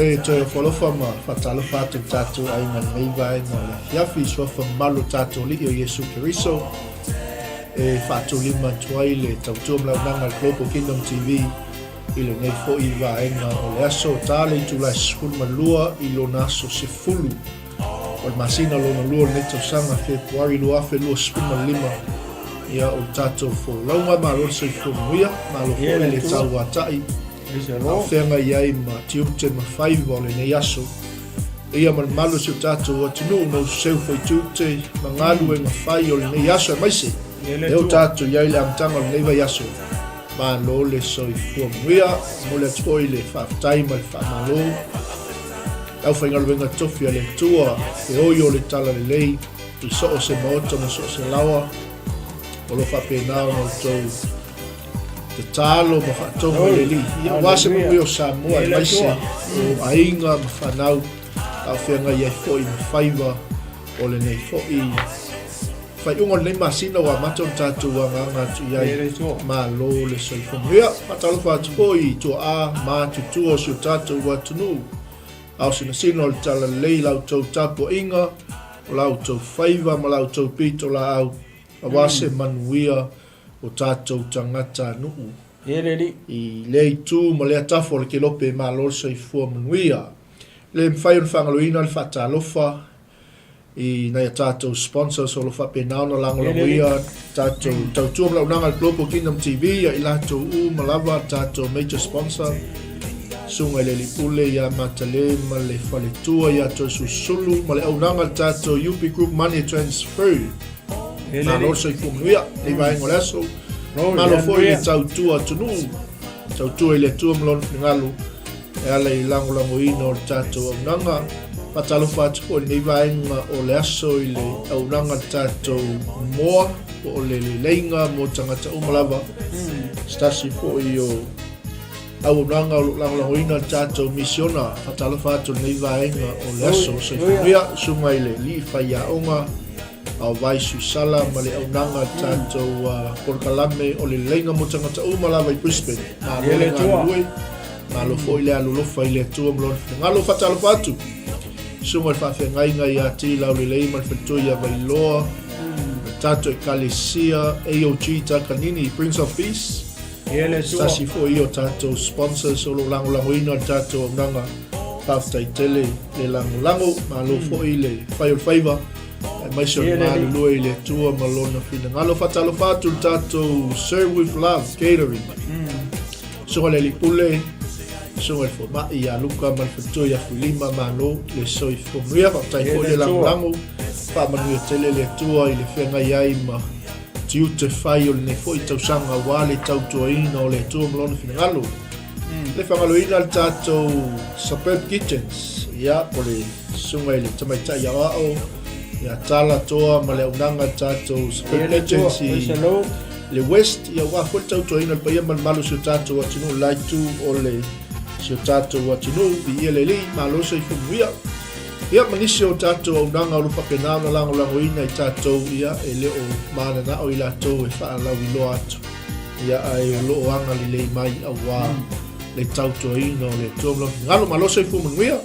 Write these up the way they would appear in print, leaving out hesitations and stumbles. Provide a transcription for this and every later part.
E toe alofa ma faatalofa atu i tatou aiga i lenei vaega o le afiafi, suafa mamalu o tatou Alii o Iesu Keriso e faatulima atu ai le tautua ma le auaunaga a le Global Kingdom TV i lenei foi vaega o le aso, ta le itula e 12 i lona aso 10 o le masina lona lua o lenei tausaga Fepuari 2025. Ia o le tatou folauga, malo le soifua manuia, malo foi le tauatai a o feagai ai ma tiute ma faiva o lenei aso. Ia ma le mamalu o si o tatou atunuu na useu foi tiute ma galuega fai o lenei aso aemaise lea ua tatou i ai i le amataga o lenei vaiaso. Malo le soifua manuia. Momoli atu foi le faafetai ma le faamalo i le aufaigaluega tofi a le Atua, feoi o le Talalelei i so o se maota ma so o se laoa o lo o faapena ona outou tatalo ma faatogo i le Alii. Ia, aua se manuia o Samoa aemaise o aiga ma fanau a o feagai ai foi ma faiva o lenei foi Faaiuga o lenei masina ua amata ona tatou agaaga atu i ai. Malo le soifua manuia. Faatalofa atu foi i tuaa matutua o si o tatou atunuu. A o sinasina o le talalelei i la outou tapuaiga, o la outou faiva ma la outou pitolaau, aua se manuia o tatou tagatanuu. I lea itu ma lea tafa o le kelope, malo le soifua manuia. E le mafai ona faagaloina le faatalofa i nai a tatou sponsors o lo o faapena ona lagolagoia tatou tautua ma launaga a le Global Kingdom TV, ia i latou uma lava tatou major sponsor, Susuga i le Alii Pule ia Matale ma le Faletua ia Toesulusulu ma le auaunaga a le tatou UP Group Money Transfer. Malo le soifua manuia i vaega o le aso. Malo foi le tautua atunuu, tautua i le Atua ma Lona finagalo e ala i le lagolagoina o le tatou auaunaga. Faatalofa atu foi i lenei vaega o le aso i le auaunaga a le tatou moa po o le leleiga mo tagata uma lava. Se tasi foi o auaunaga o lo o lagolagoina le tatou misiona. Faatalofa atu i lenei vaega o le aso. Soifua manuia, susuga i le alii faiaoga a o Vai Suisala ma le auaunaga a le tatou polokalame o le leleiga mo tagata uma lava i Brisbane. Malo le galulue, malo foi le alolofa i le Atua ma Lona finagalo. Faatalofa atu, susuga i le faafeagaiga ia Ti Laulelei ma le faletua ia Vailoa, le tatou Ekalesia AOG Takanini, Prince of Peace. Se tasi foi o tatou sponsors o lo o lagolagoina le tatou auaunaga. Faafetai tele le lagolago, malo foi le fai o le faiva, aemaise o le galulue i le Atua ma Lona finagalo. Faatalofa atu i le tatou Serve with Love Catering. Susuga i le Alii Pule, Susuga i le Fomai ia Luka ma le Faletua ia Fuilima, malo le soifua manuia. Faafetai foi le lagolago, faamanuia tele le Atua i le feagai ai ma tiute fai o lenei foi tausaga aua le tautuaina o le Atua ma Lona finagalo. Le faagaloina le tatou Suburb Kitchens, ia, po le susuga i le tamaitai aoao ia Tala Toa ma le auaunaga le tatou Suburb Kitchens i le West, ia aua foi le tautuaina o le paia ma le mamalu o si o tatou atunuu, le la itu o le si o tatou atunuu, viia le Alii, malo soifua manuia. Ia ma nisi o tatou auaunaga o lo o faapena ona lagolagoina i tatou, ia e le o mananao i latou e faalauiloa atu, ia ae o lo o agalelei mai aua le tautuaina o le Atua ma lona finagalo. Malo soifua manuia.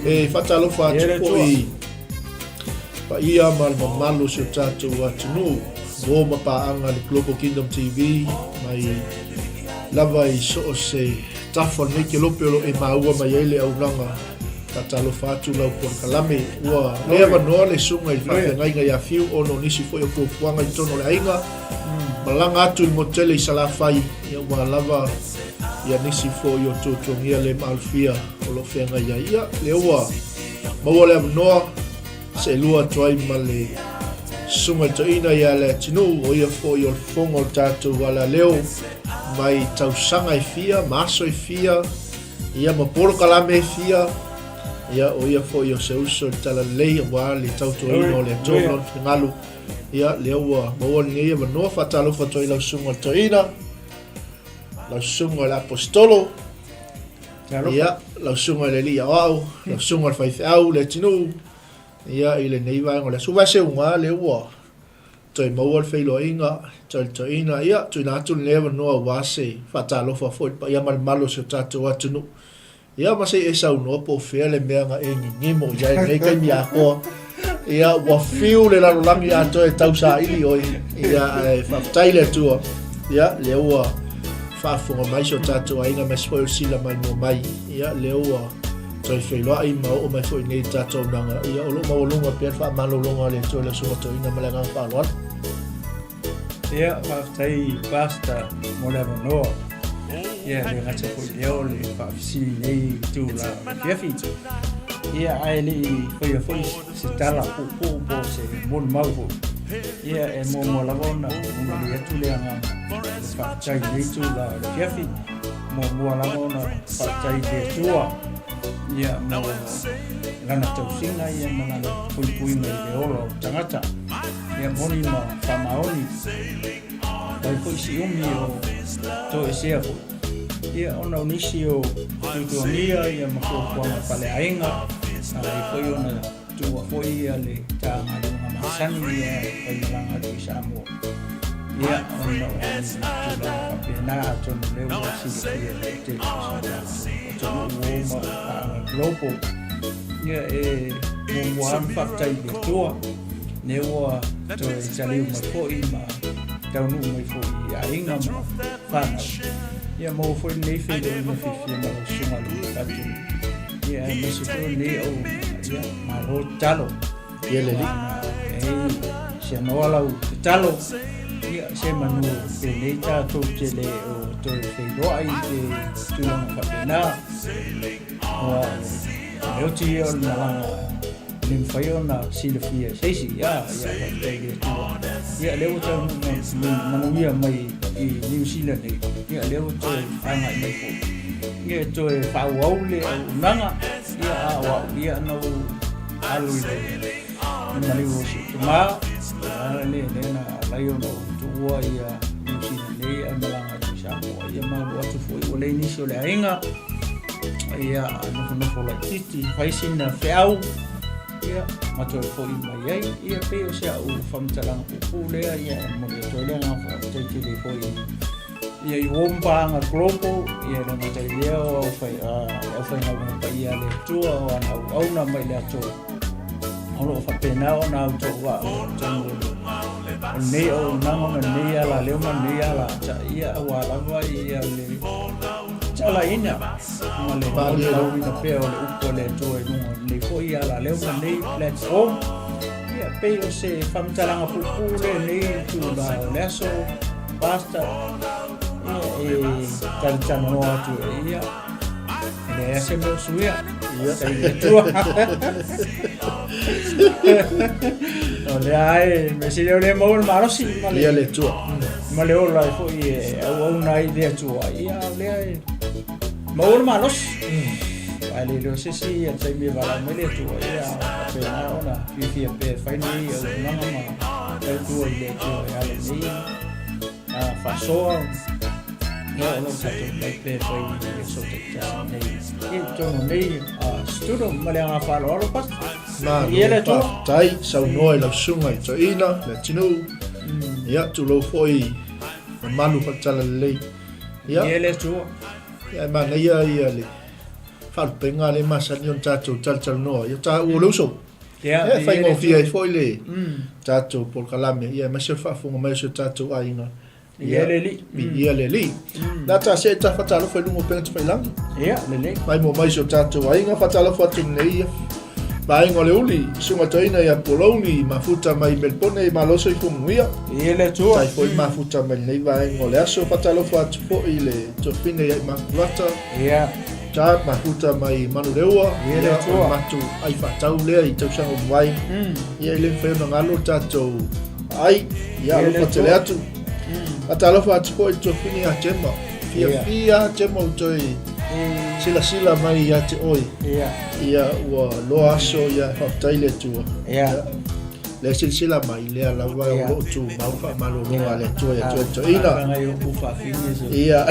E faatalofa atu foi i paia ma le mamalu o si o tatou atunuu, uo ma paaga le Global Kingdom TV mai lava i so o se tafa o lenei kelope o lo o e maua mai ai le auaunaga. Faatalofa atu lau polokalame. Ua le avanoa le susuga i le faafeagaiga ia Fiu ona o nisi foi o fuafuaga i totonu o le aiga. Malaga atu i le motu tele i Salafai, ia ua lava ia nisi foi o tuatuagia le maalofia o lo o feagai ai. Ia, lea ua maua le avanoa seelua atu ai ma le susuga i le toeaina ia Leatinuu, o ia foi o le fofoga o le tatou alaleo mai tausaga e fia ma aso e fia, ia ma polokalame e fia, ia o ia foi o se uso i le talalelei aua le tautuaina o le Atua ma lona finagalo. Ia, lea ua maua lenei avanoa, faatalofa atu ai lau susuga i le toeaina, lau susuga i le Aposetolo, ia, lau susuga i le Alii Aoao, lau susuga i le Faifeau, Leatinuu, ia, i lenei vaega o le aso. Ua seuga lea ua toe maua le feiloaiga, toe le toeaina, ia, tuuina atu lenei avanoa aua se faatalofa foi i le paia ma le mamalu o si o tatou atunuu. Ia ma se i e saunoa po o fea le mea na e gigimo i ai i lenei taimi atoa. Ia ua fiu le lalolagi atoa e tausaili oe. Ia ae faafetai i le Atua. Ia lea ua faafofoga mai si o tatou aiga aemaise foi o le sila maimoa mai. Ia lea ua toe feiloai ma oo mai foi nei i le tatou auaunaga. Ia o lo o maualuga pea le faamalologa a le Atua i le Susuga Toeaina ma le agaga faaaloalo. Ia, faafetai Pastor mo le avanoa. Ia, le gata foi lea o le faafesili nei i itula o le afiafi. Ia, ae le i faia foi se tala puupuu po o se molimau foi. Ia, e muamua lava ona momoli atu le agaga o le faafetai i lenei itula o le afiafi. Muamua lava ona faafetai i le Atua, ia, mo lana tausiga ia ma lana puipuiga i le ola o tagata. Ia moni ma faamaoni. Fai foi si umi o toesea foi. Ia ona o nisi o tuatuagia ia ma fuafuaga faaleaiga, na ala ai foi ona tuua foi ia le ta galuega masani ia e faimalaga atu i Samoa. Ia ona o ni tulaga faapena atonu lea ua silafia e le tele o si o tatou atunuu ua uma paaga global. Ia e muamua lava ona faafetai i le Atua. Lea ua toe taliu mai foi ma taunuu mai foi i aiga ma fanau. Ia maua foi lenei feiloaiga fiafia ma lau susuga i le Fatu. Ia aemaise foi o lenei auaunaga. Ia malo tatalo. Ia le alii. Ei, se noa lau tatalo. Ia se manu penei tatou te le o toe feiloai i te tulaga faapena. Aua o le oti ia o le malaga e le mafai ona silafia e se isi. Ia, ia, faafetai i le Atua. Ia, lea ua taunuu manuia mai i Niu Sila nei. Ia, lea ua toe agai mai foi. Ia, e toe faaauau le auaunaga. Ia, a o au, ia, na ou alu i le maliu o si ou tama. Ia, le, lea na ala ai ona ou tuua ia Niu Sila nei ae malaga atu i Samoa. Ia, ma alu atu foi, ua leai nisi o le aiga. Ia, nofonofo laitiiti, fai sina feau, ia, ma toe foi mai ai. Ia, pei o si au faamatalaga puupuu lea, ia, e momoli atu ai le agaga faafetai tele foi ia i uo ma paaga global, ia, le gata i lea o le aufaigaluega paia a le Atua o ana auauna mai le ato o lo o faapena ona autovaa i totonu o lenei auaunaga ma lenei alaleo ma lenei alaata, ia, aua lava ia le Talaina ma le molimauina pea o le upu a le Atua i luga o lenei foi alaleo ma lenei platform. Ia, pei o se faamatalaga puupuu lea i lenei itula o le aso, Pastor, ia, e talatalanoa atu ai, ia, e leai lava se mea o suia. Ia. Tai le Atua. O lea e, mea sili o lea maua le malosi ma le, Ia le Atua. Ma le ola e foi e auauna ai i le Atua. Ia, o lea e Maua le malosi. Ae le iloa se isi ia taimi e valaau mai le Atua, ia faapena ona fiafia pea e fai nei auaunaga ma tautua i le Atua e ala i nei faasoa. Ia o lo o tatou mai pea e fai i aso taitasi nei i totonu o nei studio ma le agaga faaaloalo Pastor. Malo faafetai, saunoa i lau susuga i Toeaina, Leatinuu. Ia, tulou foi mamalu faale-talalelei. Ia, Ia le Atua. Ia, e manaia ia le faalupega lea e masani ona tatou talatalanoa. Ia, taua o le uso. Ia, e faigofie ai foi le tatou polokalame, ia, aemaise o le faafofoga mai o si o tatou aiga. Ia le Alii. Viia le Alii. La ta see ta fatalofa i luga o upega tafailagi. Ia, lelei. Mai mo mai si o tatou aiga, fatalofa atu nei ia. Vaega o le uli, susuga toeaina ia Polouni, mafuta mai Melpone, malo soifua manuia. Ia le Atua. Tai foi mafuta mai lenei vaega o le aso, fatalofa atu foi i le tuafafine ia Imakulata. Ia. Chad, mafuta mai Manureua. Ia le Atua. O matou ai faatau lea i tausaga ua mavae. Ia e le mafai ona galo le tatou ai. Ia alofa tele atu. Fatalofa atu foi i le tuafafine ia Gemma. Fiafia Gemma ua toe silasila mai ia te oe. Ia ua loa aso ia faafetai i le Atua. Lea silasila mai lea lava o lo o tumau faamalologa a le Atua ia te oe toeaina. Ia.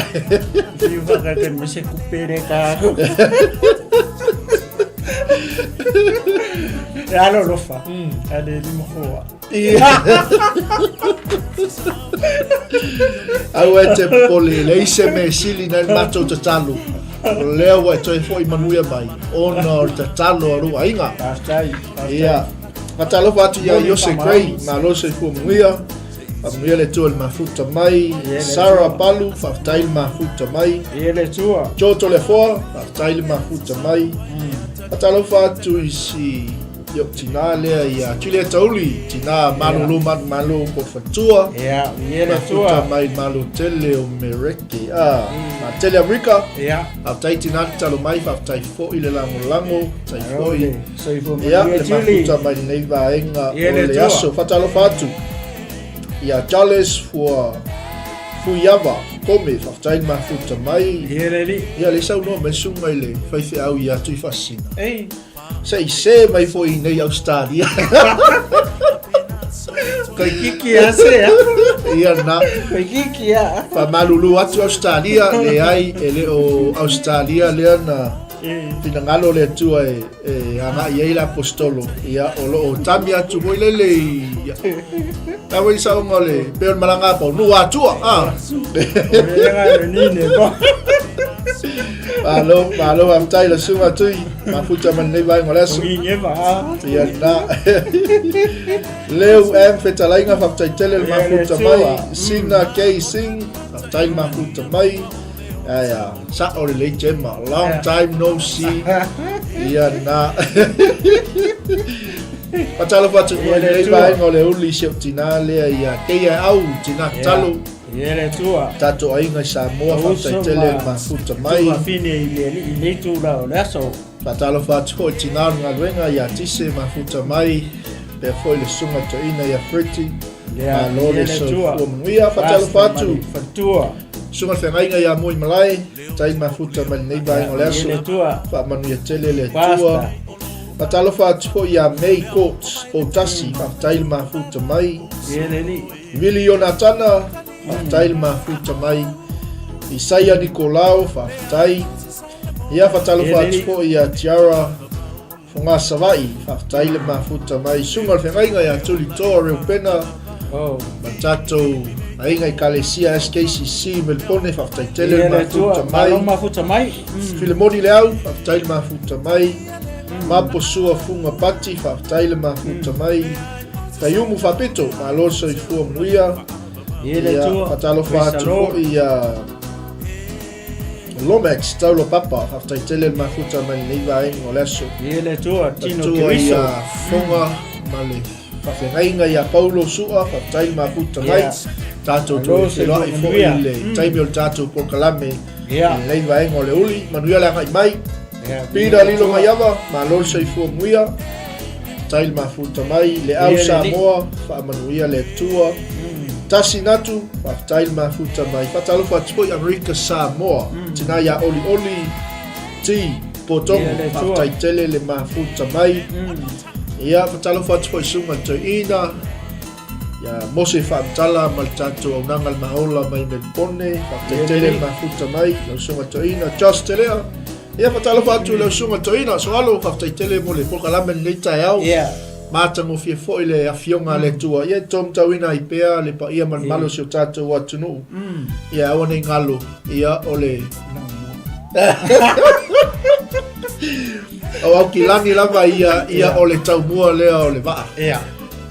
Alofa. Ale lima foa. Aua e te popole, leai se mea sili nai le matou tatalo. O lea ua e toe foi manuia mai, ona o le tatalo a lou aiga. Faafetai, faafetai. Ia, faatalofa atu ia Iose Gray, malo le soifua manuia. Faamanuia le Atua i le mafuta mai. Sarah Palu, faafetai le mafuta mai. Ia le Atua. Joe Toleafoa, faafetai le mafuta mai. Faatalofa atu i si I ou tina lea ia Julia Tauli, tina malolo manumalo po o faletua. Ia, ia le Atua. Mafuta mai malo tele o Mereke. Ah, ma tele Amerika. Ia. Faafetai tina tatalo mai, faafetai foi le lagolago, faafetai foi. Soifua manuia Ia, le mafuta mai lenei vaega o le aso. Faatalofa atu ia Charles Fua Fuiava Kome, faafetai le mafuta mai. Ia le alii. Ia, le saunoa mai susuga i le faifeau ia Tuifaasisina. Ei. Se i se mai foi i nei Australia. Koe kiki a se a. Ia na. Koe kiki a. Faamalulu atu Australia, leai e le o Australia lea na finagalo le Atua e, e agai ai le apostolo. Ia, o lo o tami atu foi lele i... La foi saoga o le pei o le malaga a Pau, nuu Atua. Ah. Malo, malo, faafetai la susuga Tui. Mafuta ma lenei vaega o le aso. Ia na. Leu M Fetalaiga, faafetai tele le mafuta mai. Sina K Singh, faafetai le mafuta mai. Aia, sa'o lelei Gemma. Long time no see. Ia na. Faatalofa atu foi i lenei vaega o le uli si ou tina lea ia Keia Au, tina tatalo. Ia le Atua. Tatou aiga i Samoa, faafetai tele le mafuta mai. Tuafafine i le Alii i lenei itula o le aso. Faatalofa atu foi i tina o le galuega ia Tise, mafuta mai, pea foi le susuga toeaina ia Freti. Malo le soifua manuia. Faatalofa atu. Faletua. Susuga i le feagaiga ia Moi Malae, tai mafuta mai lenei vaega o le aso. Faamanuia tele le Atua. Faatalofa atu foi ia May Courts, Poutasi, faafetai le mafuta mai. Ia le Alii. Vili Ionatana, faafetai le mafuta mai. Isaia Nikolao, faafetai. Ia faatalofa atu foi ia Tiara Foga Savaii, faafetai le mafuta mai. Susuga o le Feagaiga ia Tulitoa Reupena, oh. ma tatou aiga Ekalesia SKCC Melipone, faafetai tele le mafuta mai. Malo mafuta mai. Filemoni Leau, faafetai le mafuta mai. Maposua Fuga Pati, faafetai le mafuta mai. Taiumu Faapito, malo le soifua manuia. Ia le Atua. Faatalofa atu foi ia Lomax Taula Papa, faafetai tele le mafuta mai lenei vaega o le aso. Ia le Atua, Tino Atua Keriso. ia Foga ma le faafeagaiga ia Paulo Sua, faafetai le mafuta mai. Tatou toe feiloai foi i le taimi o le tatou polokalame i lenei vaega o le uli. Manuia le agai mai. Peter Lilo Maiava, malo le soifua manuia. Tai le mafuta mai, le au Samoa, faamanuia le Atua. Tasi Natu, faafetai le mafuta mai. Faatalofa atu foi Amerika Samoa, tina ia Olioli T Potogo, faafetai tele le mafuta mai. Ia, faatalofa atu foi Susuga Toeaina, ia Mose Faamatala ma le tatou auaunaga le Maola mai Melipone, faafetai tele le mafuta mai, lau Susuga Toeaina Josh Telea. Ia, faatalofa atu i lau Susuga Toeaina Soalo, faafetai tele mo le polokalame i lenei taeao. Matagofie foi le Afioga a le Atua. Ia, e taumatauina ai pea le paia ma le mamalu o si o tatou atunuu. Ia, aua ne i galo, ia, o le O Aukilani lava ia, ia o le taumua lea o le vaa. Ia.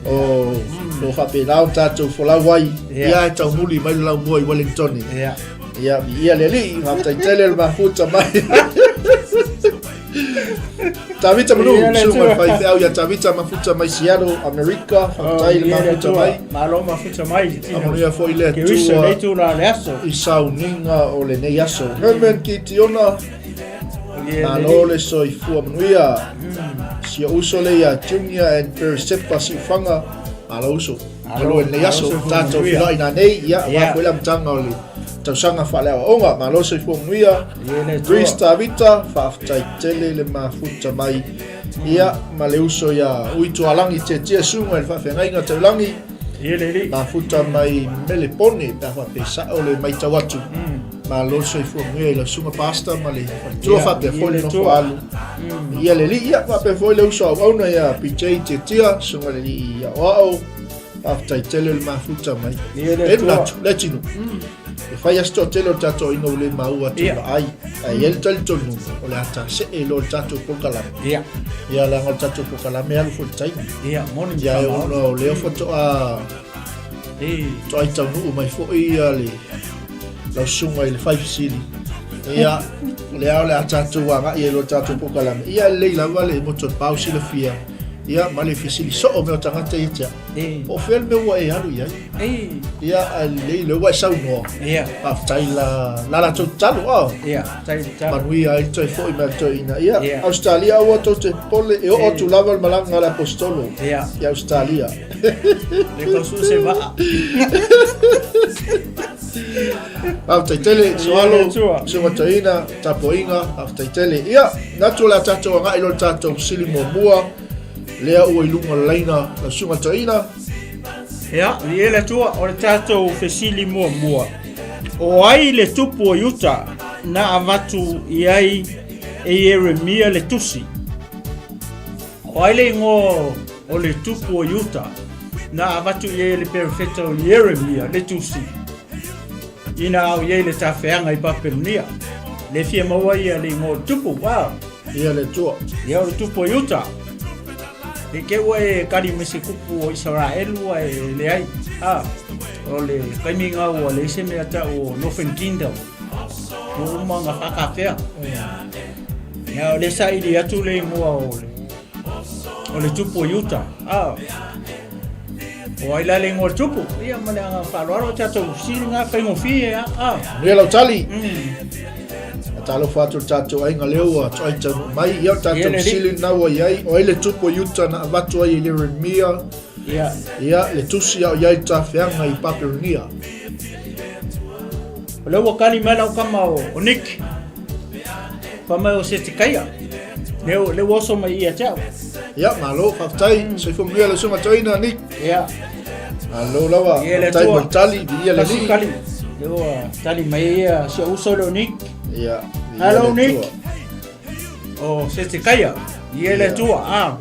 O lo faapena ona tatou folau ai, ia e taumuli mai le laumua i Wellington. Ia. Ia, viia le Alii, faafetai tele le mafuta mai. Tavita Manu, Ia le susuga i le Atua. faifeau ia Tavita mafuta mai Seattle, Amerika, faafetai le Ia le mafuta Atua. mai. Malo mafuta mai. Faamanuia foi le Keriso Atua nei tula le aso. i sauniga o lenei aso. Herman Kitiona, Ia le malo le soifua manuia. Si ou uso lea ia Junior and Perisepa Siufaga, malo uso. Malo i lenei aso, tatou feiloai nanei, ia, aua foi le amataga o le tausaga faaleaoaoga. Malo le soifua manuia. Greece Tavita, faafetai tele le mafuta mai. Ia, ma le uso ia Ui Tualagi Tietie Susuga i le Faafeagaiga Taulagi. Mafuta mai Melepone, pe a faapea sao le matau atu. Malo le soifua manuia i lau susuga Pastor ma le faletua faapea foi le nofo alu. Ia le alii, ia faapea foi le uso auauna ia PJ Tietia, susuga i le alii aoao. Faafetai tele le mafuta mai. E manatu, le tino. E fai lava si toatele o le tatou aiga ua le maua atu Ia. vaai. Ae i ai le talitonuga, o le a tasee loa le tatou polokalame. Ia. Ia, leaga o le tatou polokalame e alu foi i le taimi. Ia, moni Ia, ma ona o lea faatoa E. toai taunuu mai foi ia le lau susuga i le fai fesili. Ia, o lea o le a tatou agai ai loa le tatou polokalame. Ia, e lelei lava le motu o le pao silafia. Ia, ma le fesili soo mea o tagata ia te au. E. Po o fea le mea ua e alu i ai. E. Ia, ae lelei lea ua e saunoa. Ia. Faafetai la, la latou tatalo, oh. Ia, faafetai le tatalo. Manuia ai le toe foi mai a le toeaina. Ia, Ia. Ausetalia aua tou te popole, e oo E. atu lava le malaga a le Aposetolo Ia. i Ausetalia. Le tau sue se vaa. Faafetai tele, Ia, Soalo, le Atua. Susuga Toeaina, tapuaiga, faafetai tele. Ia, manatu o le a tatou agai loa i le tatou fesili muamua, lea ua i luga o le laina, lau Susuga Toeaina. Ia, viia le Atua, o le tatou fesili muamua. O ai le tupu o Iuta na avatu i ai e Ieremia le tusi? O ai le igoa o le tupu o Iuta na avatu i ai e le perofeta o Ieremia le tusi ina a o i ai le tafeaga i Papelonia? Le fia maua ia le igoa o le tupu, wow. Ia le Atua. Ia o le tupu o Iuta. I te ua e kali mai se kupu o Isaraelu a e leai. A, o le taimi nga ua leai se mea tau o Northern Kingdom. Ua uma ona faatafea. Ia, o lea saili atu le igoa o le, o le tupu o Iuta. A, o ai la le igoa o le tupu? Ia, ma le agaga faaaloalo, o tatou fesili na faigofie a. A. Manuia lau tali. Talofa atu le tatou aiga lea ua toai taunuu mai. Ia o le tatou fesili lena ua i ai, o ai le tupu o Iuta na avatu ai e Ieremia ia le tusi a o i ai le tafeaga i Papelonia? O lea ua kali mai lau kama o Nick, fai mai o Setekaia, lea ua oso mai ia te au. Ia, malo, faafetai. Soifua manuia lau susuga toeaina Nick. Ia. Malo lava, Ia le faafetai mo Atua. le tali, viia le Kasi Alii. kali. Lea ua tali mai ia si ou uso lea o Nick. Ia, viia Hello, le Atua. Nick. O Setekaia, viia le Atua. Ah.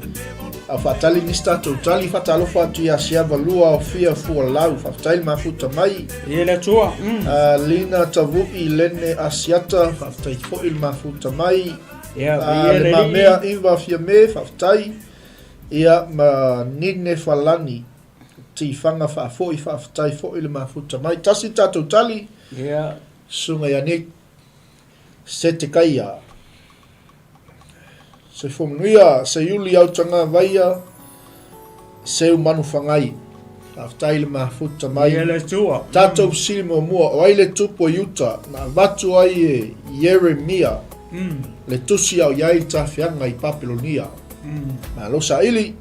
A faatali nisi tatou tali, faatalofa atu ia Siava Lua o Fia Fualau, faafetai le mafuta mai. Viia le Atua. Mm. Lina Tavu'i Lene Asiata, faafetai foi le mafuta mai. Ia, viia Le le Alii. Mamea Iva Fiame, faafetai. Ia, ma Nine Falani, Tifaga Faafoi, faafetai foi le mafuta mai. Tasi le tatou tali, Ia. Susuga ia Nick Setekaia. Soifua manuia, Seiuli Autagavaia, Seu Manuwhangai. Faafetai le mafuta mai. Ia le Atua. Tatou fesili muamua, o ai le tupu o Iuta na avatu ai e Ieremia le tusi a o i ai le tafeaga i Papelonia? Malo saili.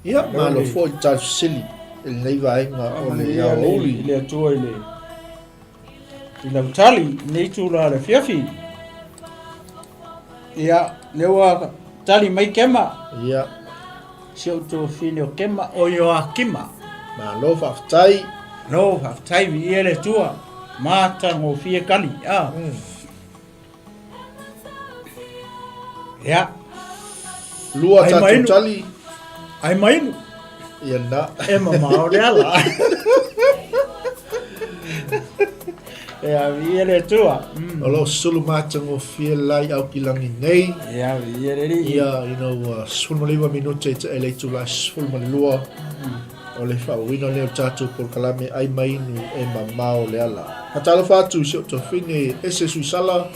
Ia, malo foi le tali fesili. i lenei vaega o le aoauli. I le Atua i le i lau tali i lenei itula o le afiafi. Ia, lea ua tali mai Kema. Ia. Si ou tuafafine o Kema, o Ioakima. Malo faafetai. Malo faafetai, viia le Atua. Matagofie tali. Ah. Ia. Lua tatou tali. Ai mainu. Ia na. E mamao le ala. Ia, viia le Atua. O lo o sulu matagofie lai au ki langi nei. Ia, viia le Alii. Ia, ina ua 19 minute i te ele itula 12. O le faaauauina lea o le tatou polokalame Ai Mainu e Mamao le Ala. Faatalofa atu i si ou tuafafine Ese Suisala,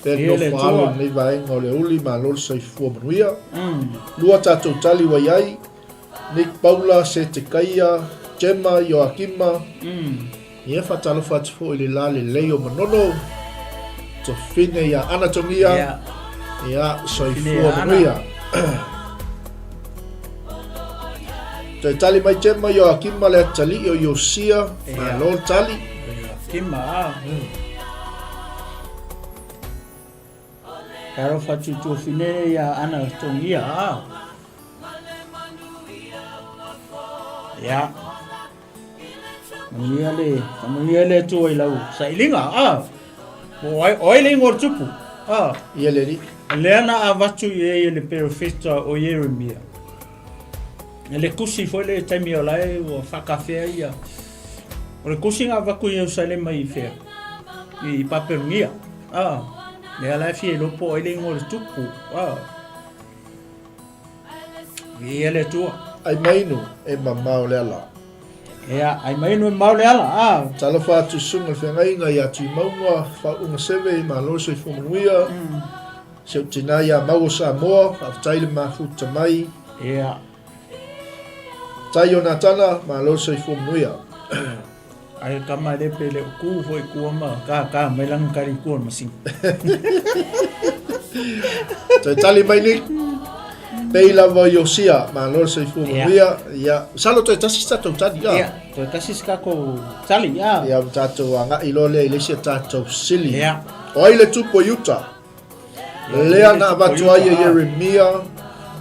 pea le nofo alo i lenei vaega o le aoauli, malo le soifua manuia. Lua tatou tali ua i ai, Nick Paula, Setekaia, Gemma, Ioakima. Ia faatalofa atu foi i le la lelei o Manono, tuafafine ia Ana Togia. Ia, soifua manuia. Toe tali mai Gemma Ioakima le atalii o Iosia, malo le tali. Ioakima, a. E alofa atu i tuafine ia Ana Togia, a. Ia. Manuia le, manuia le Atua i lau sailiga, a. O ai, o ai le ingoa o le tupu, a. Ia le alii. Lea na avatu i ai e le perofeta o Ieremia. E le tusi foi le taimi o la e ua faakafea ia. O le tusi na avatu i Ierusalema i fea? I Papelonia. A, lea la e fia iloa po o ai le ingoa o le tupu. A. Viia le Atua. Ai mainu e mamao le ala. Ea, ai mainu e mamao le ala. A. Talofa atu susuga i le feagaiga ia Tuimauga, Faauuga Seve, malo le soifua manuia. Si ou tina ia Mau o Samoa, faafetai le mafuta mai. Ea. Tai Ionatana, malo le soifua manuia. Ai kama le pe le ku foi kua ma ka ka mai lang kari kua ma sing. Toe tali mai ni. Pei lava i Iosia, malo le soifua manuia. Ia, masalo toe tasi se tatou tali, ia. Ia, toe tasi se tatou tali, ia. Ia, ma tatou agai loa lea i le isi a tatou fesili. Ia. O ai le tupu o Iuta? Lea na avatu ai e Ieremia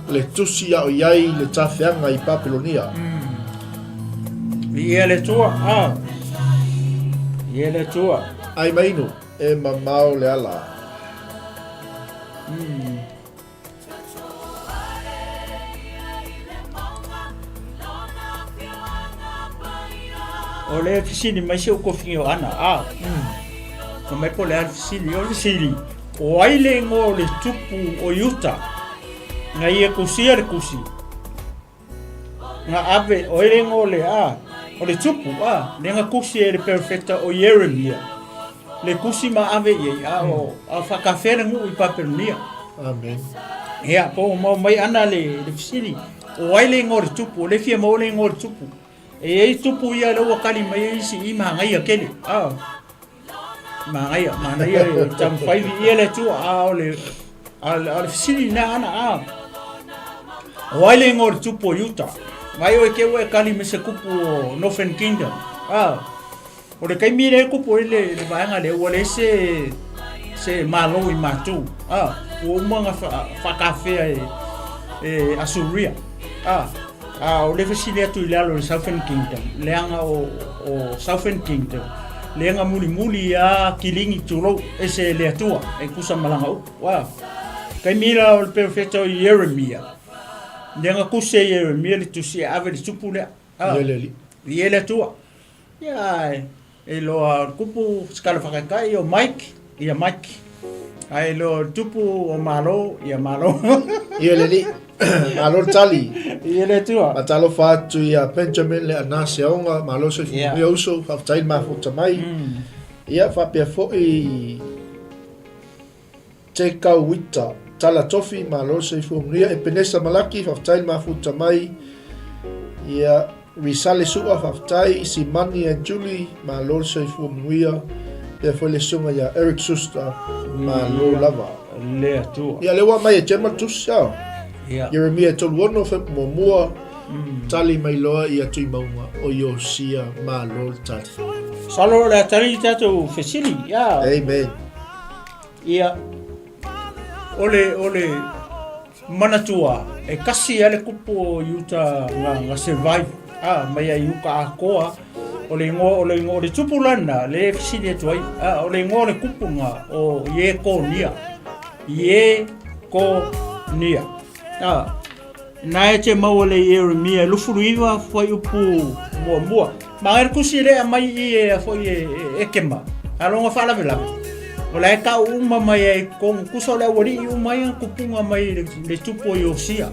le tusi a o i ai le tafeaga i Papelonia. Viia le Atua, a. Viia le Atua. Ai mainu, e mamao le ala. O le fesili mai si ou tofiga o Ana, a. Fai mai po o le a le fesili. O le fesili, o ai le igoa o le tupu o Iuta na ia tusia le tusi? Na ave, o ai le igoa o le, a, o le tupu, a, lea na tusi e le perofeta o Ieremia le tusi ma ave i ai, a o, a o faatafea le nuu i Papelonia. Amen. Ia, po o mau mai ana le, le fesili, o ai le igoa o le tupu, o le fia maua le igoa o le tupu. E i ai tupu ia lea ua kali mai ai isi i manaia tele, a. Manaia, manaia e taumafai viia le Atua, a o le, a o le fesili lena ana, a. O ai le igoa o le tupu o Iuta? Vaai oe te ua e kali mai se kupu o Northern Kingdom, a. O le taimi lea e tupu ai le, le vaega lea, ua leai se, se malo i matou. A, ua uma ona faatafea e, e Asuria. A, a o le fesili atu i lalo o le Southern Kingdom, leaga o, o Southern Kingdom, lea na mulimuli a kiligi tulou e se le Atua, e tusa ma lana upu. A, taimi la o le perofeta o Ieremia, lea na tusi e Ieremia le tusi e ave le tupu lea. A, i le Atua. Ia, e loa o le kupu se kala whakaikai o Mike, ia Mike. Ae loa o le tupu o Malo, ia Malo. Ia le alii, malo le tali. Ia le Atua. Faatalofa atu ia Benjamin le Anase Aoga, malo soifua manuia uso, faafetai le mafuta mai. Ia faapea foi Tekau Uita, Tala Tofi, malo le soifua manuia. Epenesa Malaki, faafetai le mafuta mai. Ia, Risale Su'a, faafetai. Simani and Julie, malo le soifua manuia. Pea foi le susuga ia Eric Schuster, malo lava. Le Atua. Ia, lea ua aumai e Gemma le tusi, a. Ia. Ieremia 36, Fepu muamua. Tali mai loa ia Tuimauga o Iosia malo le tali. Masalo o le a tali i tatou fesili. Ia. Amen. Ia. O le, o le manatua, e kasi a le kupu o Iuta nga, nga survive, a, mai ai uka akoa, o le ingoa, o le ingoa, o le tupu lana, le fesili atu ai, a, o le ingoa o le kupu nga, o Iekonia. Iekonia. A, na e te maua le Ieremia 29 fuaiupu muamua. Ma e kusi le mai i e a foi e, e, e kema. A longa faalavelave. O la e kau uma mai ai kongu kusa o le aualii uma ai kupunga mai le, le tupu o Iosia.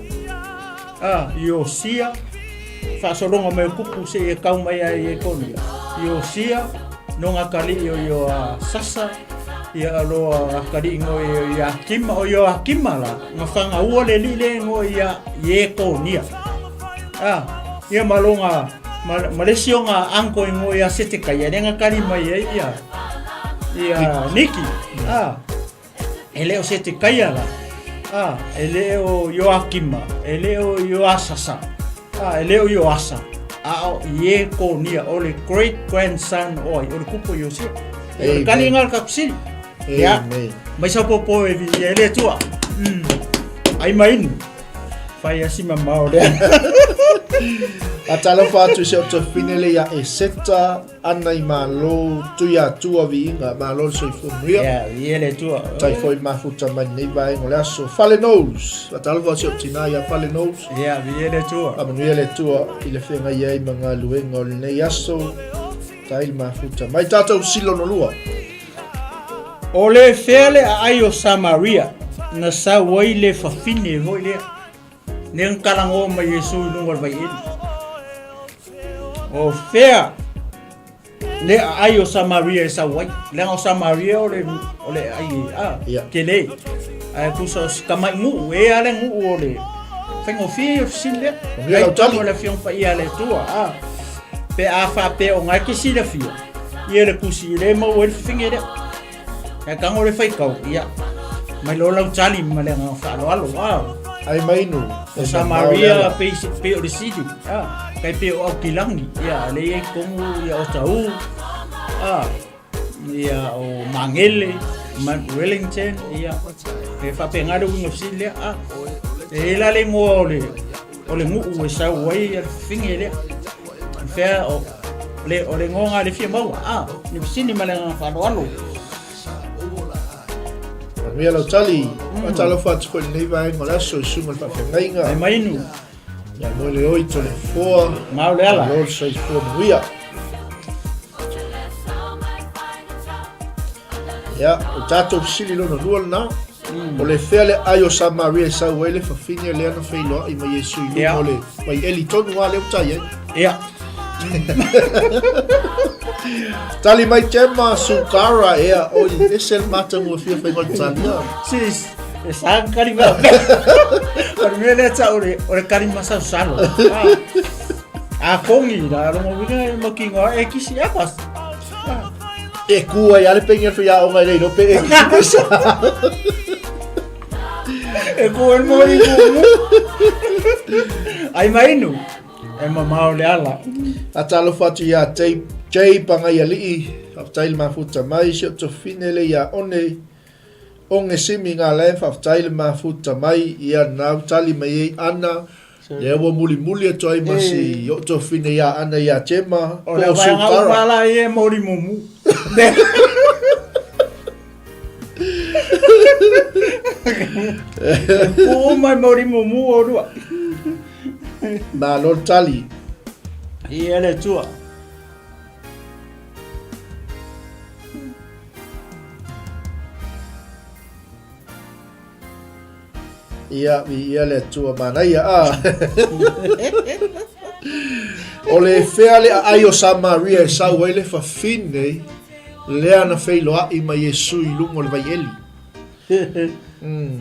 A, Iosia, faasologa mai o kupu se e kau mai ai e konia. Iosia, no ngā kali'i o io a Sasa, ia aloa kali'i ngoi o ia Kima, o io a Kima la, nga whangaua le li le ngoi ia Iekonia. A, ia malonga, ma, ma le si o ngā anko i ngoi a Setekai, a lenga kari mai ai ia, ia Niki. A, e le o Setekaia la, a, e le o Ioakima, e le o Ioasasa, a, e le o Ioasa, a o Iekonia, o le great grandson o ai, o le kupu o Iosia. O le kali ngā le kakusili. Ia, mai sau popo e vi e le tua. Ai mai inu. Fai asi mamao lea. A talofa atu se o tofine le ia e seta ana i malo tui atua viiga malo le soifua manuia. Ia, viia le Atua. Tai foi mafuta mai lenei vaega o le aso. Fale Knowles. Faatalofa atu i si ou tina ia Fale Knowles. Ia, viia le Atua. Faamanuia le Atua i le feagai ai ma galuega o lenei aso. Tai le mafuta mai tatou silo no lua. O le fea le aai o Samaria na sau ai le fafine foi lea. Ne ang kalango mai Iesu i luga o le vaieli. O fea le aai o Samaria e sau ai. Leaga o Samaria o le, o le aai a, Ia. tele. Ae tusa o si tamai nuu, e a le nuu o le faigofie o fesili lea. Manuia lau tali. O le Afioga Paia a le Atua. A, pe a faapea o ngai ke silafia, ia le kusi i le maua ai le fafine lea. Ae tago le faitau, ia, mai loa lau tali ma le agaga faaaloalo, a. Ai mai nu. O Samaria pei, pei o le sili, a, kai pei o Aukilagi, ia, le i ai tonu, ia, o Taʻu, a, ia, o Magele, Mount Wellington, ia, e faapena le uiga o fesili lea, a. E i ai la le igoa o le, o le nuu e sau ai le fafine lea. Fea o le o le igoa le fia maua, a, le fesili ma le agaga faaaloalo. Manuia lau tali. Faatalofa atu foi i lenei vaega o le aso i susuga i le faafeagaiga. Mai mainu. Ia moe le oi to le foa. Ngao le ala. Malo le soifua manuia. Ia, o tatou fesili lona lua lena. O le fea le ai o Samaria e sau ai le fafine lea na feiloai ma Iesu i luga o le vaieli tonu lava lea ua tai ai. Ia. Tali mai Gemma Sukara ea oi ese le matagofie faiga o le talia. Si e sa kari va. O le mea lea tau o le o le kari masalosalo. A kongi la longo wina e makinga e kisi a pas. E ku ai ale pengi al whai e leiro pe e ki pesa. E ku e mori mu. Ai mainu. E mamao le ala. A talofa atu ia Jay, Jay Pangaialii, faafetai le mafuta mai, si o tofine le ia one, onge simi ngā le, faafetai le mafuta mai, ia nau tali mai ei ana, Lea ua mulimuli atu ai ma si oo tuafafine ia Ana iā Gemma, O po le o vaega Sukara. uma la ia e moli mumu. E pu uma e moli mumu o lua. Malo le tali. Ia le Atua. Ia, viia le Atua manaia, a. O le fea le aai o Samaria e sau ai le fafine lea na feiloai ma Iesu i luga o le vaieli. Mm.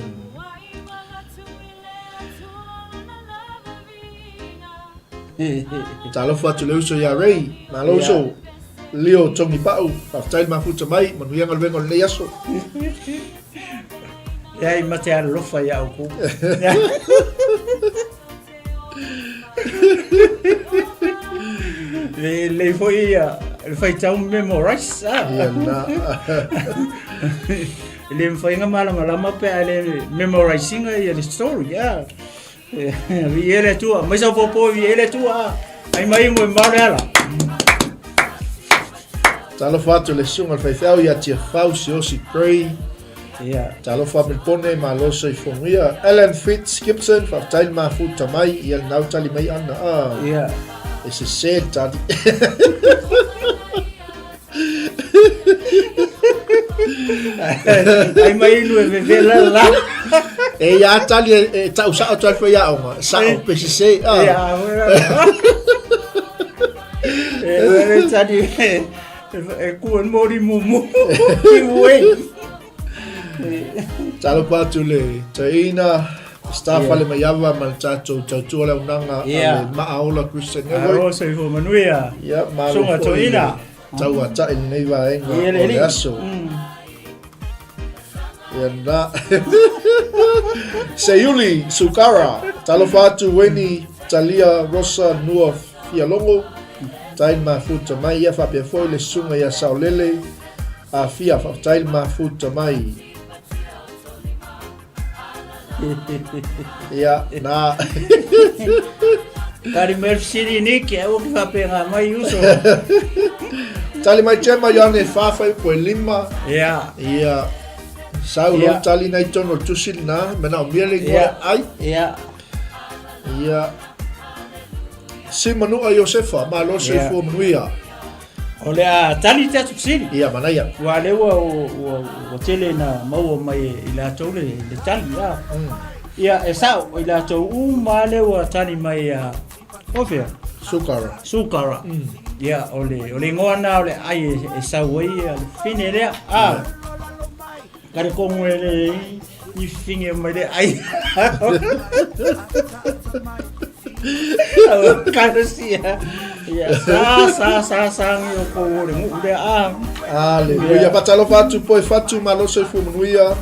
Talofa atu le uso iā Ray. Malo uso. Leo Tongi Pa'u. Faafetai le mafuta mai. Manuia galuega o lenei aso. Leai ma te alofa iā outou. Le lelei foi ia le faitau memorize. Ah. Ia na. E le mafai ona malamalama pe a le memorize ina ia le story. Ah. Viia le Atua. Mai sau popo viia le Atua. Ai mai mo e mao le ala. Talofa atu le susuga le faifeau ia Tiafau Siosi Gray. Ia. Talofa Milipone, malo soifua manuia. Alan Fitz Gibson, faafetai le mafuta mai ia lenau tali mai ana. Ah. Ia. E sese le tali. Ai mai inu e vevela la. E ia tali e, e tau sao tali fai aoga. Sao pe sese. Ah. Ia, E e tali e e ku e mori mumu. Ki ue. Talofa atu le taina staff yeah. ale maiava ma le tatou tautua le aunaga yeah. a le Maaola Christian Network. Aro soifua manuia. Yeah, malo Sunga toeina. Tauata'i lenei vaega o le aso. Ia na. Seiuli Sukara, talofa atu Weni, Talia, Rosa, Nua, Fialogo, tai le mafuta mai, ia faapea foi le susuga ia Saolele, Afia, faafetai le mafuta mai. Ia, na. Tali mai fesili Nick, aua ki whapenga mai uso. Tali mai Gemma Ioane wha whai poe lima. Ia. Ia. Sau lo tali nei tono tusi na, mena o mia le ingoa ai. Ia. Ia. Si manua Iosefa, malo soifua manuia. O le a tali te atu fesili. Ia, manaia. Ua lea ua, ua, ua tele na maua mai i latou le, le tali. Ia, ia e sao, i latou uma lea ua tali mai a, o fea? Sukara. Sukara. Ia, o le, o le ingoa na o le ai e, e sau ai ia le fine lea. A, kare kongo e le i fine mai le ai. Karasia. Ia, sa, sa, sa, sa, ngi o ko o le ngu lea. A. Aleluia. Faatalofa atu po e fatu malo soifua manuia.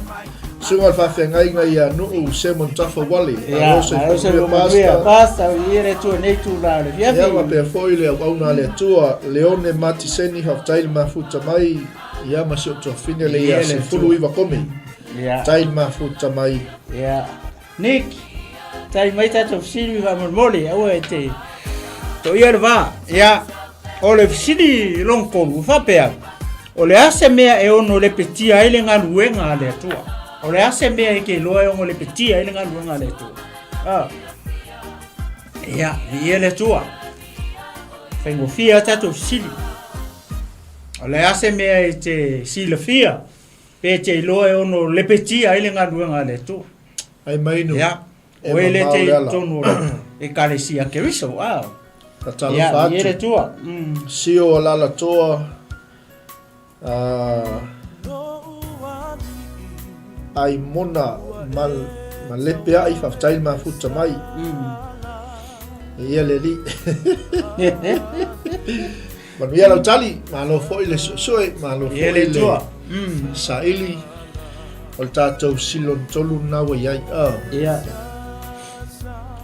Susuga o le faafeagaiga ia Nuu Simon Tafawale. Malo soifua manuia Pastor. Pastor, ia le Atua nei tula o le fiafi. Ia faapea foi le auauna a le Atua Leone Matiseni faafetai le mafuta mai ia ma si ou tuafine le ia 19 komi. Ia. Faafetai le mafuta mai. Ia. Nick, tali mai tatou fesili faamolemole, aua e te toia le va. Ia, o le fesili lona tolu, e faapea, o le a se mea e ono lepetia ai le galuega a le Atua? O le a se mea e te iloa e ono lepetia ai le galuega a le Atua? Ah. Ia, viia le Atua. Faigofie a tatou fesili. O le a se mea e te silafia Pe te iloa e ono lepetia ai le galuega a le Atua. Ai mai nu. Ia. E O e le mamao te le ala. tonu o le ekalesia Keriso. Ah. Ka Ia, talofa i e le atu. Atua. Mm. Sio o Lalatoa, ah, ai mona ma, ma lepe ai faafetai le mafuta mai. E ia le alii. Manuia lau tali, malo foi le suesue, malo foi le saili o le tatou silon tolu lena ua i ai. Oh. Ia.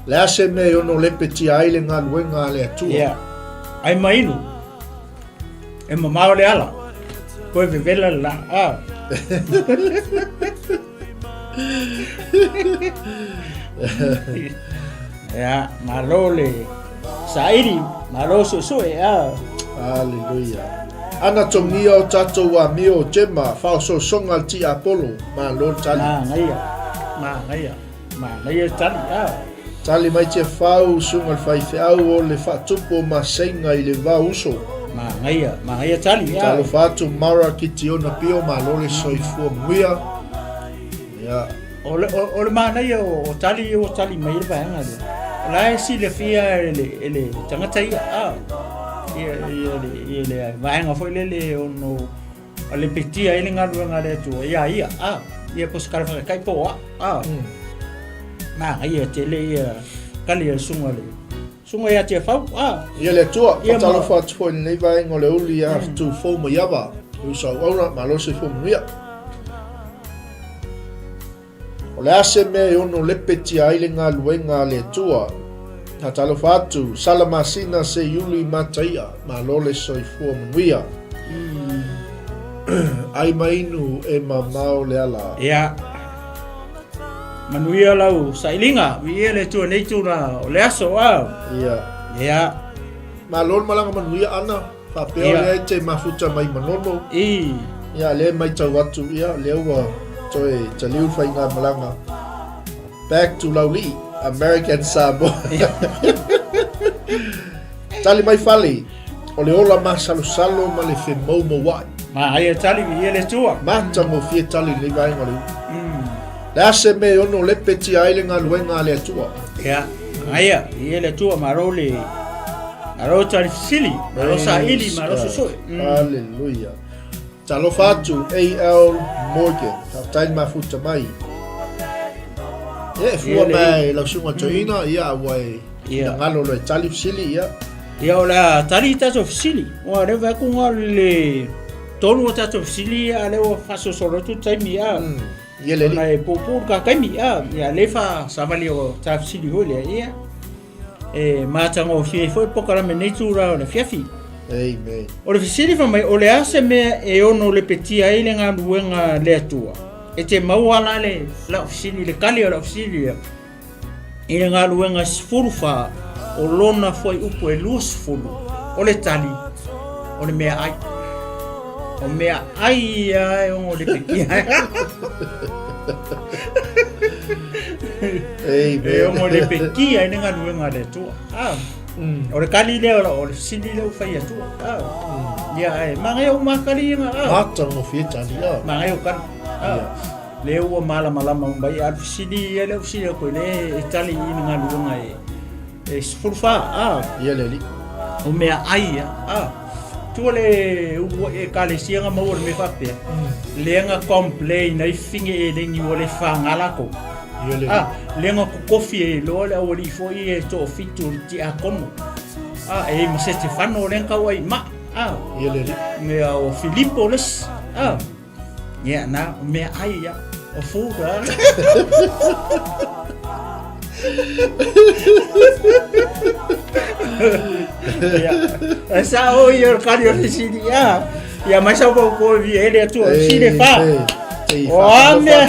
Le a se mea e ono lepetia ai le galuega a le Atua. Ia. Ai mainu. E mamao le ala. Koe vevela le la. Ah. Ia, malo le saili, malo suesue. Ah. Hallelujah. Ana togia o tatou amio o Gemma, whaososoga le tiapolo, malo le tali. Manaia, manaia, manaia le tali. Ah. Tali mai Tiafau, susuga le faifeau o le faatupu o Maseiga i le va uso. Manaia, manaia tali. Ah. Talofa atu Mara Kitiona Pio, malo le soifua manuia. Ia. O le, o, o le manaia o, o tali ia ua tali mai le vaega lea. O la e silafia e le, e le tagata ia, ah, ia, ia, le, ia le vaega foi lele ono o lepetia ai le galuega a le Atua iā ia, ah, ia po o se tala faataitai po o a, ah. Manaia tele ia tali a le susuga le susuga ia Tiafau, ah. Ia le Atua, faatalofa atu foi i lenei vaega o le uli ia Tufou Maiava, uso auauna, malo le soifua manuia. O le a se mea e ono lepetia ai le galuega a le Atua? Faatalofa atu, Sala Masina Seiuli Mataia, malo le soifua manuia. Ai ma inu e mamao le ala. Ia. Manuia lau sailiga, viia le Atua nei tula o le aso a. Ia. Ia. Malo le malaga manuia Ana, faapea o lea e te mafuta mai Manono. I. Ia, lea e matau atu, ia, lea ua toe taliu le faigamalaga. Back to Laulii, American Samoa. Tali mai fale, o le ola masalosalo ma le femoumouai. Manaia tali, viia le Atua. Matagofie tali i lenei vaega o le ulu. Le a se mea e ono lepetia ai le galuega a le Atua? Ia, manaia, viia le Atua, malo le malo tali fesili, malo saili, malo susue. Hallelujah. Talofa atu AL Morgan, faafetai le mafuta mai. Ia e fua mai lau susuga toeaina, ia ua e finagalo loa e tali fesili, ia. Ia o le a tali tatou fesili. Ua lea vaai atu na o le tolu o tatou fesili a lea ua faasolosolo atu le taimi a. Ia le Ona e puupuu le ta taimi a. Ia lea faasavali o ta fesili foi lea ia. E matagofie ai foi le polokalame nei itula o le afiafi. Amen. O le fesili fai mai, o le a se mea e ono lepetia ai le galuega a le Atua? E te maua la le lau fesili, le tali o lau fesili lea, i le galuega 14 o lona fuaiupu e 20, o le tali, o le meaai. O meaai ia e ono lepetia ai. Amen. E ono lepetia ai le galuega a le Atua. Ah. O le kali lea o le fesili lea ua fai atua. Ah. Ia ae manaia uma kali ia. Ah. Matagofie tali. Ah. Manaia o kali. Ah. Lea ua malamalama uma mai a le fesili ia lea ua fesili atu le e tali i le galuega e e 14. Ah. Ia le alii. O meaai ia. Ah. Tua le uluai ekalesia na maua le mea faapea. Lea na complain ai fine eleni ua le faga latou. Ia le Ah, lea na kokofi ai loa le aualii foi e toafitu o le tiakono. Ah, e i ma Setefano lea na tau ai i maa. Ah, Ia le alii. mea o Filipo le isi. Ah, ia na, o meaai ia. O food ah. Ia, e sao ia o le kali o le fesili, ah. Ia mai sau pau ko vi ele atu o sile fa. O a mea.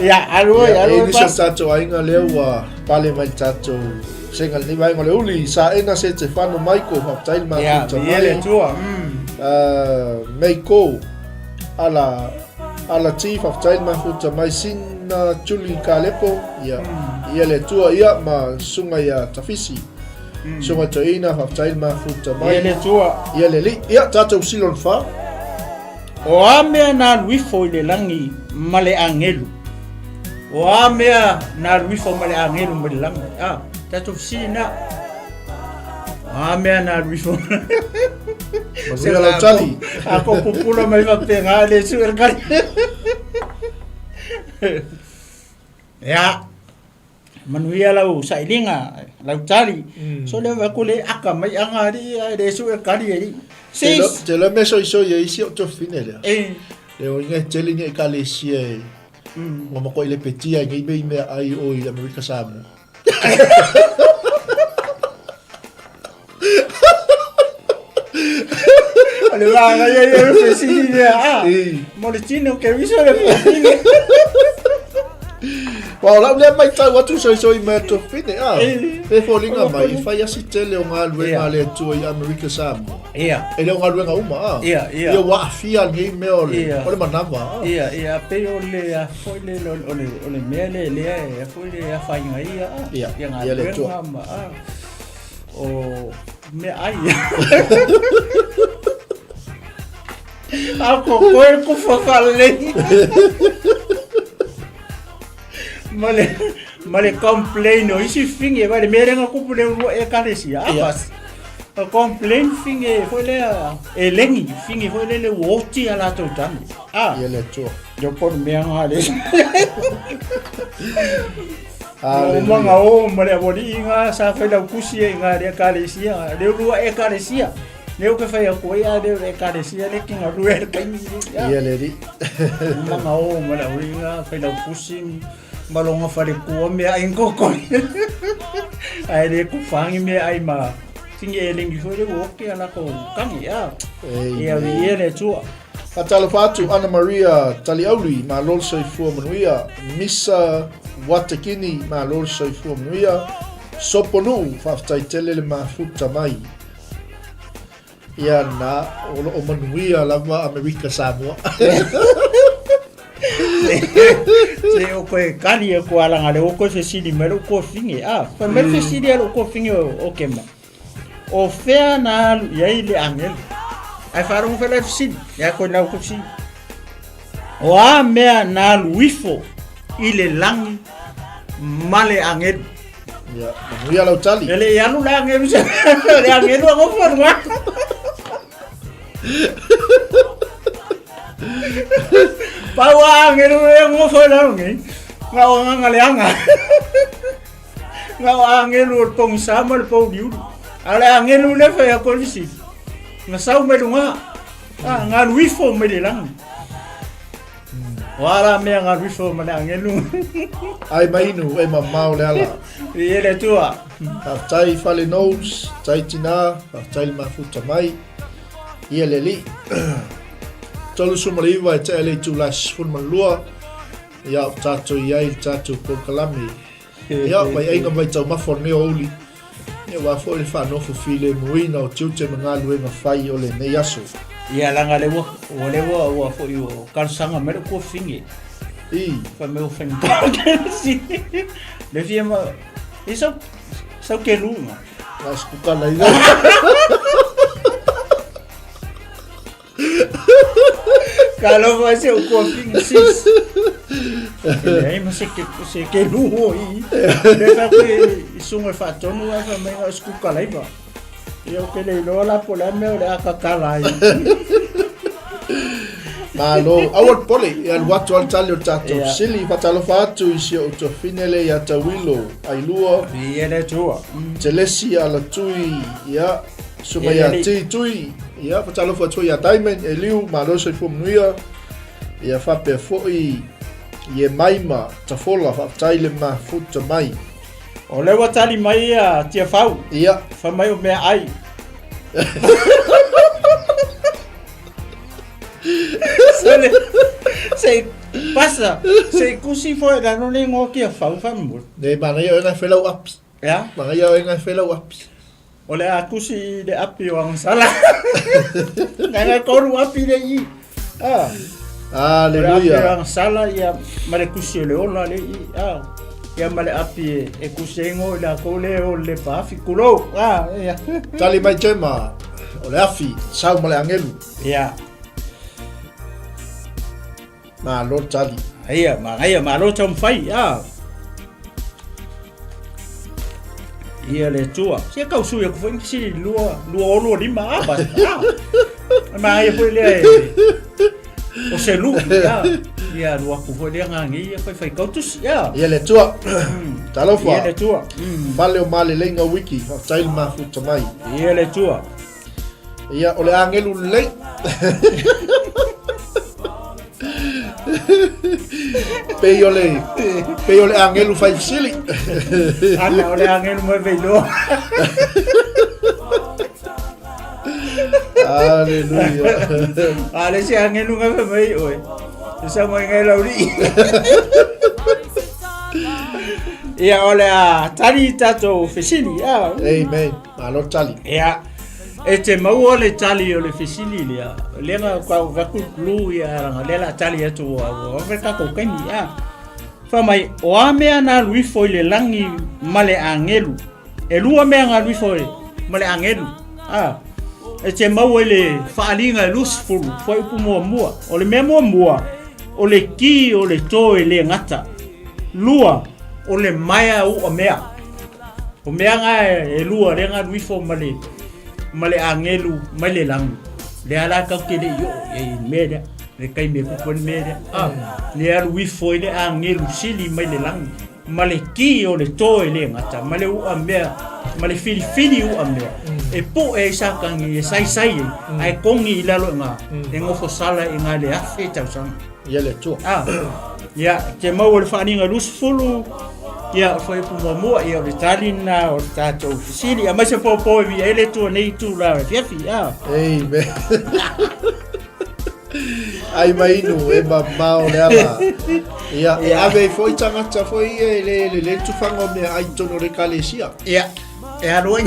Ia, alu ai, alu ai. E nisi o tatou aiga lea ua pale mai le tatou sega lenei vaega o le uli. Saena Setefano Michael, faafetai le mafuta mai. Ia, le Atua. Meiko, ala, ala ti, faafetai le mafuta mai. Sina Julie Kalepo, ia, ia le Atua, ia, ma susuga ia Tafisi. Susuga Toeaina, faafetai le mafuta mai. Ia le Atua. Ia le Alii. Ia, tatou silo le fa. O a mea na alu ifo i le lagi ma le agelu? O a mea na alu ifo ma le agelu mai le lagi? A, tatou fesili na. O a mea na alu ifo? Manuia lau tali. A ko pupula mai faapena le sue le kali. Ia. Manuia lau sailiga, lau tali. Mm. So le va le aka mai anga ali ai le su e kali ali. Sis. Te le me soi soi e isi o to fine le. E. Le o inga tele ni kale si e. Mm. Ngoma ko ile petia ngi me me ai o i Amerika Samoa. O le vaega ia ia le fesili lea, a, mo le tino ke viso le fafine. Wa o lau lea matau atu soisoi mai atu fine, a, pe foliga mai, e fai asi tele o galuega a le Atua i Amerika Samoa. Ia. E le o galuega uma, a. Ia, ia. Ia ua aafia lenei mea o le, o le manava, a. Ia, ia, pei o le, a foi le, o le, o le mea le, lea e, a foi le afaina ia, a. Ia, ia le Atua. Ma, a. O meaai. A ko koe ko whakalei. Ma le, ma le complain o isi finge, ma le mea lenga kupu le urua ekalesia. A pas. A complain finge foi lea, e lengi, finge foi le le uoti a latou tane. A. Ia le Atua. Yo por mea ngā le. O manga o ma le awali i ngā sa whai lau kusi e ngā le ekalesia. Le urua ekalesia. Le uke whai a koe a le ekalesia le ki ngā rua e kaimi. Ia le ri. Manga o ma le awali i ngā whai lau kusi ma longa whare kua mea ai koko. Ae le kufangi meaai ma sigi elegi foi le ua oke a lakou kagi a. Ia viia le Atua. Faatalofa atu Ana Maria Taliauli, malo le soifua manuia. Misa Watekini, malo le soifua manuia. Soponuu, faafetai tele le mafuta mai. Ia na, o lo o manuia lava Amerika Samoa. Se o koe kali e koa langa le o koe fesili mai lou kofine. Ah, fai mai le fesili a lou kofine o Kema. O fea na alu i ai le angelo? Ai faalogo foi la fesili. Ia koe lau koe fesili. O a mea na alu ifo i le lagi ma le angelo? Ia, manuia lau tali. E le i alu le angelu se le angelu a gofo atu. Pau a angelu e gofo i lalo nei. Nga o nganga le anga. Nga o angelu o le pongisa ma le pouliuli. A le angelu le fai a kolisi. Nga sau mai lunga. Ah, nga luifo mai le lagi. O a la mea nga luifo ma le angelu. Ai mainu e mamao le ala. I e le tua. Faafetai Fale Knowles, tai tina, faafetai le mafuta mai. Ia le alii. 39 e tea le itula 12. Ia o tatou i ai le tatou polokalame. Ia, vaiaiga mai taumafa o lenei aoauli. Ia, aua foi le faanofo filemuina o tiute ma galuega fai o lenei aso. Ia, leaga lea ua, ua lea ua, ua foi ua talosaga mai lou tuafafine. I. Fai mai ua faigata ke Le fia ma, i sau, sau ke lunga. Na se kukala i Talofa se o kofi sis. Leai ma se ke se ke luho i. Le fa ku i sunga fa tonu a fa mai o sku kalaiva. Ia o ke le iloa la po le mea o le aka kala ai. Malo, aua le pole, e alu atu a le tali o le tatou fesili, faatalofa atu i si ou tuafafine lea ia Tauilo Ailua. Ia le Atua. Telesi Alatui, ia, Suka ia Ti Tui, ia, faatalofa atu ia Diamond, Eliu, malo soifua manuia. Ia faapea foi i e Maima, Tafola, faafetai le mafuta mai. O lea ua tali mai ia Tiafau. Ia. Fai mai o mea ai. Se se pasa, se kusi foi la no le ngo Tiafau fa mo. Ne manaia o ngai whelau api. Ia. Manaia o ngai whelau api. O le a tusi i le api o Agasala. Nai ngai kolu api le i. Ah. Aleluia. O le api o Agasala ia ma le tusi o le ola le i. Ah. Ia ma le api e, e tusi ai ngo i la kou le o le paafi kulou. Ah, ia. Tali mai Jema, o le afi, sau ma le angelu. Ia. Malo le tali. Ia, manaia, malo taumafai. Ah. Ia le Atua. Sia kau sui aku foi si lua lua o lua lima ah ba. Ah. Manaia foi lea e o se lu ia. Ia lua aku foi lea ngangi ia foi fai kau tusi ia. Ia le Atua. Talofa. Ia le Atua. Fale o Maleleiga Wiki, faafetai le mafuta mai. Ia le Atua. Ia, o le agelu lelei. Pei o le, pei o le agelu fai fesili. Ana, o le agelu mai veiloa. Aleluia. A le se agelu ngai fai mai oe. E sa mai ngai lauli. Ia, o le a tali tatou fesili. Amen. Malo tali. Ia, e te maua le tali o le fesili lea, lea na kau vaku lu ia ranga, lea la tali atu ua ua ua tatou kaimi, a. Fai mai, o a mea na alu ifo i le lagi ma le agelu? E lua mea na alu ifo ma le agelu, a. E te maua i le faaliga e 20, fuaiupu muamua. O le mea muamua, o le ki o le to e le gata. Lua, o le maea u'a mea. O mea nga e lua lea nga alu ifo ma le ma le agelu mai le lagi. Lea la kau te le i oo i ai mea lea. Le taimi e kupu ai le mea lea. Ah, le alu ifo ai le agelu sili mai le lagi ma le ki o le to e le gata ma le u'a mea ma le filifili u'a mea e po'e ai Satani e saisai ai ae kogi i lalo i nga e nofosala i nga le afe tausaga. Ia le Atua. Ah, ia, te maua le faaaliga 20. Ia, o le fuaiupu muamua, ia o le tali lena o le tatou fesili. Aumai se pōpō e viia ai le Atua i lenei itula o le afiafi. A. Amen. Ai ma inu e mamao le ala. Ia, e ave ai foi tagata foi ia e le lelei le tufaga o meaai i totonu o le ekalesia. Ia, e alu ai.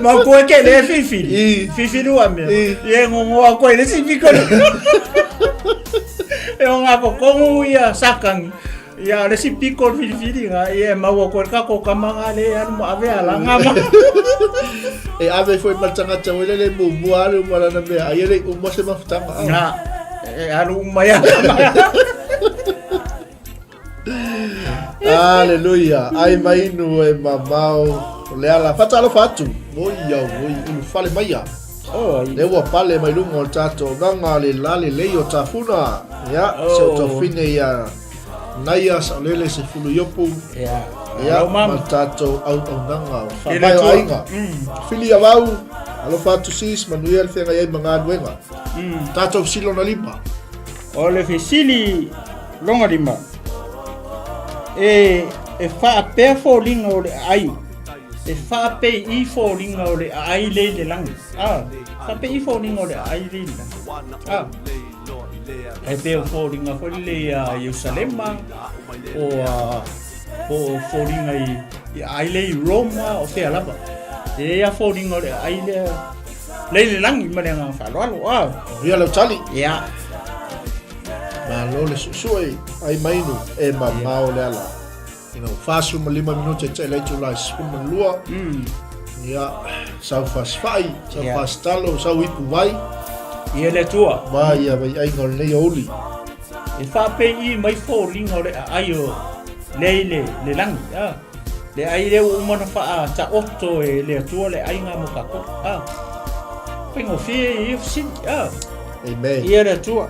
Ma koe ke le fifili. I. Fifili ua mea. I. Ia ngongoa koe le si piko. E o ngā kokongu ia sakangi. Ia le si piko le filifili nga ia e maua koe ka ko kama nga le alu mo ave ala nga ma. E ave foi ma le tagata foi lele muamua alu ma lana mea ai e le i uma se mafutaga. Nga e alu uma ia. Aleluia. Ai mai inu e mamao o le ala. Faatalofa atu. Oi au, oi ulufale maia. Oh, Le ua pale mai luga o le tatou agaga le lalelei o Tafuna. Ia, Oh. si ou tafine ia Naia Saolele Sefulu Iopu. yeah. Ia, Lau ma mama. le tatou auaunaga o Le faavae o Atua. aiga. Fili Avau, alofa atu sis, manuia le feagai ai ma galuega. Tatou fesili lona lima. O le fesili lona lima, e, e faapea foliga o le aai, e faapei'i foliga o le aai le i le lagi. A, faapei'i foliga o le aai le i le lagi. A, e pei o foliga foi lele ia Ierusalema, o a, po o foliga i, i aai le i Roma, o fea lava. E i ai lava foliga o le aai lea le i le lagi ma le agaga faaaloalo. A. Ia lau tali. Ia. Malo le suesue ai mainu e mamao le ala. Ina ua 45 minute e taʻi le itula e 12. Ia, sau fasifai, sau Ia. fasitalo, sau ipu vai, Ia le Atua. ma ia vaiaiga o lenei aoauli. E faapei'i mai foliga o le aai o lea i le, le lagi. A. Le aai lea ua uma ona faataoto e le Atua le aiga mo tatou. A. Faigofie ia fesili. A. Amen. Ia le Atua.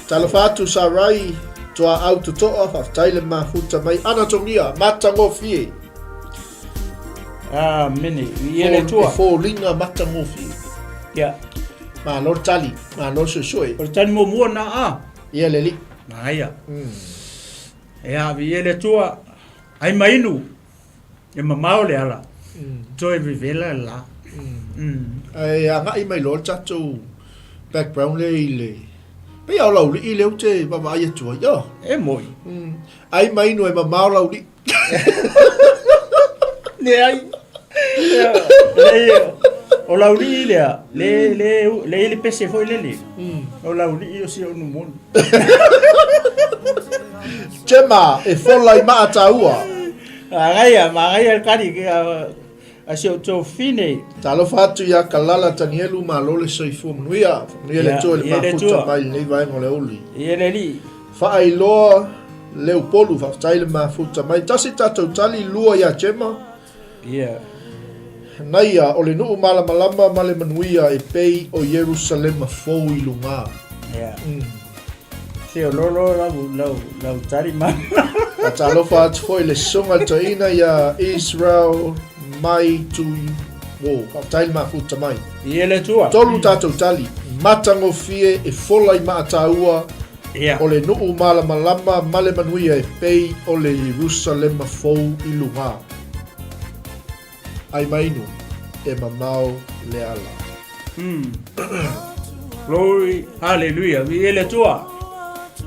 Talofa atu Sarai, tuaau totoa, faafetai le mafuta mai Anatogia, matagofie. Amene. Ia le Atua. E foliga matagofie. Ia. Malo le tali, malo le suesue. O le tali muamua na a. Ia le alii. Manaia. Ia, viia le Atua. Ai ma inu, e mamao le ala, toe vevela le la. Ae agai mai loa le tatou background lea i le pei lava o Laulii lea ou te vaavaai atu ai. Oh. E moi. Ai ma inu e mamao Laulii. Leai. Leai. O Laulii lea, le, le, le i le pese foi lele. O Laulii o si ou numonu. Gemma, e fola i maa taua. Manaia, manaia le tali a si outou fine. Talofa atu ia Kalala Tanielu, malo le soifua manuia. Faamanuia le Atua i le mafuta mai lenei vaega o le aoauli. Ia le Alii. Faailoa le Upolu, faafetai le mafuta mai. Tasi tatou tali, lua ia Gemma. Ia. Naia, o le nuu malamalama ma le manuia e pei o Ierusalema fou i luga. Ia. Se o lolo lau, lau, lau tali ma. Faatalofa atu foi i le susuga i le toeaina ia Israel mai Tui Wo. Faafetai le mafuta mai. Ia le Atua. Tolu tatou tali. Matagofie e fola i maataua Ia. O le nuu malamalama ma le manuia e pei o le Ierusalema fou i luga. Ai mainu, e mamao le ala. Glory, hallelujah. Viia le Atua.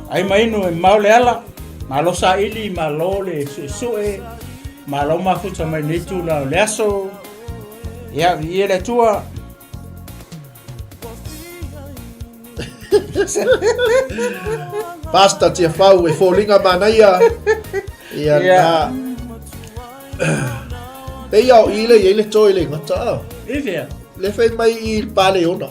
Ai mainu e mamao le ala. Malo saili, malo le suesue, malo mafuta mai nei tula o le aso. Ia, viia le Atua. Pastor Tiafau e foliga manaia. Ia na. Pei ao i le i le toi le ngata a. I fea? Le fai mai i Paleona.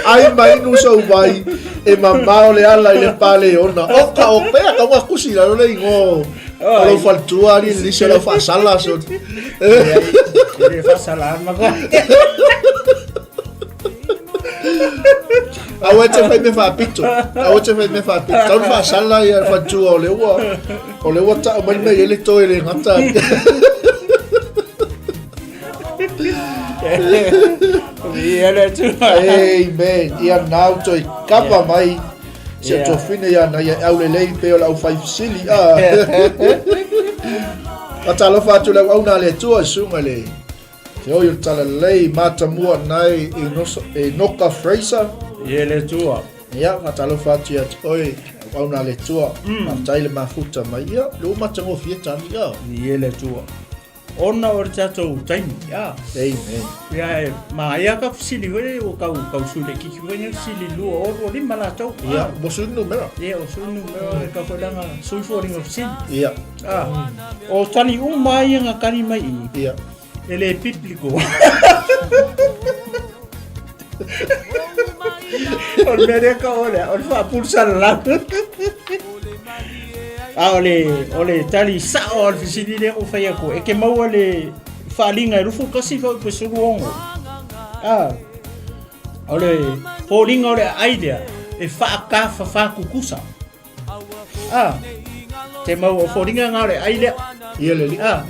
Ai mai nu sau vai e mamao le ala i le Paleona. O ka o pea ka ua kusi la le ingo. O lau faletua ali nisi o lau faasala so. E le faasala ma koe. Aua e te fai mea faapito. Aua e te fai mea faapito. Tau le faasala ia le faletua o le ua o le ua tau mai le mea i ai le toe le gata. Viia le Atua. Amen. Ia nau toi kapa mai. Si yeah. tofine ia na ia au lelei pe o le au fai fesili. Ah. Fatalofa atu le auauna a le Atua i suga le Te oi o le Talalelei matamua nai e, noso, e Noka Fraser. Ia le Atua. Ia, fatalofa atu ia te oe, auauna a le Atua. Faafetai le mafuta mai. Ia, le ua matagofie tali. Ia. Ia le Atua. Ona o le tatou taimi, ia. Amen. Ia, e maea ka fesili foi lea, ua kau, kau sui le kiki foi nei fesili lua o lua lima latou. Ia, ua sui numera. Ia, ua sui numera, mm. kau foi langa sui foliga fesili. Ia. Ah, o tali uma ia nga kali mai i. Ia. E le biblical. O le mea lea ka o lea, o le faapulsalalau. A o le, o le tali sao o le fesili lea ua fai atu, e ke maua le faaliga e 21 foi pe 16. A, o le foliga o le aai lea, e faakafafa kukusa. A, te mau o foliga ngā o le ai lea. Ia le li. A,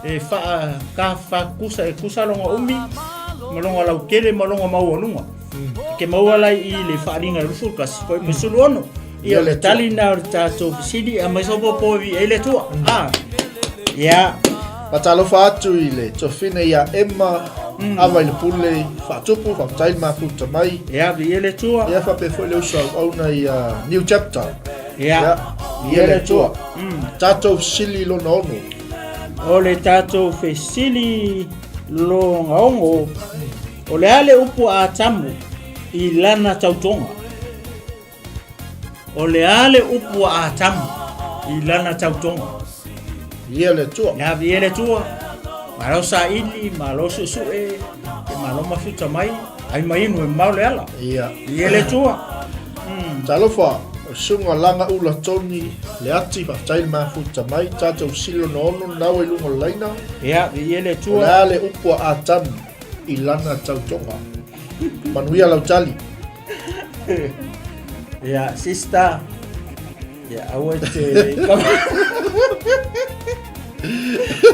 e whaakawha kusa, e kusa longa umi, ma longa laukele, ma longa maualuga. Mm. Ke maua lai i le whaalinga rufu kasi, koe mm. sulu ono. Ia le tali na o le tātou fesili, a mai sopo po i e le tua. Mm. A, ia. Fatalofa atu i le tofine ia Emma, mm. ava i le pule, whaatupu, whakatai mafuta mai. Ia, vi e le tua. Ia, whape foi le uso auauna i New Chapter. Ia, Ia, vi e le tua. Mm. Tātou fesili lona ono. O le tātou fesili lona ono, o le a le upu a Atamu i lana tautoga? O le a le upu a Atamu i lana tautoga? Ia le Atua. Ia, viia le Atua. Malo saili, malo suesue, e malo mafuta mai, ai mai inu e mamao le ala. Ia. Viia le Atua. Mm. Talofa, o suga langa ula toni le ati faafetai le mafuta mai tatou silo na ono nau e luga o le laina. Ia, viia le Atua. O le a le upu a Atamu i lana tautoga? Manuia lau tali. Ia, sister. Ia, aua te...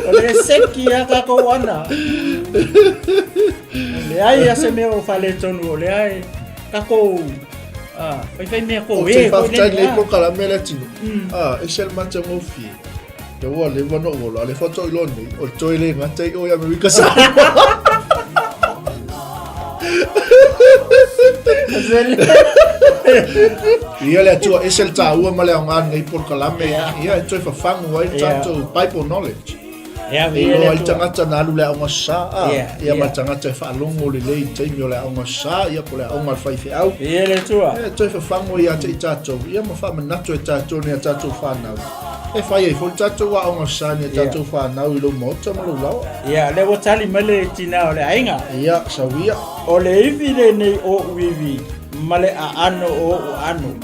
O le seki a kākou ana. O le ai a se mea o faaletonu, o le ai kākou ah, whaiwhai mea ko e. Te whawhitai nei polokalame le tino. Mm. Ah, e se le matagofie. Te ua leva no olo, ale whato i loni, o toi le ngata i o i Amerika sa. Ia le Atua, ese le tāua ma le aoga nei polokalame, ia e toe fafagu ai le tatou Bible knowledge. Ia, E iloa ai le tagata na alu le aoga sa, a, ia ma le tagata e faalogo lelei i taimi o le aoga sa, ia po o le aoga a le faifeau. Ia le Atua. Ia e toe fafagu ai ia te i tatou, ia ma faamanatu e tatou ni a tatou whanau. E whai ai foi le tatou aoga sa ni a tatou whanau i lou maota ma lou laoa. Ia, lea ua tali mai le tina o le aiga. Ia, sauia. O le ivi lenei o oʻu ivi ma le aano o oʻu aano.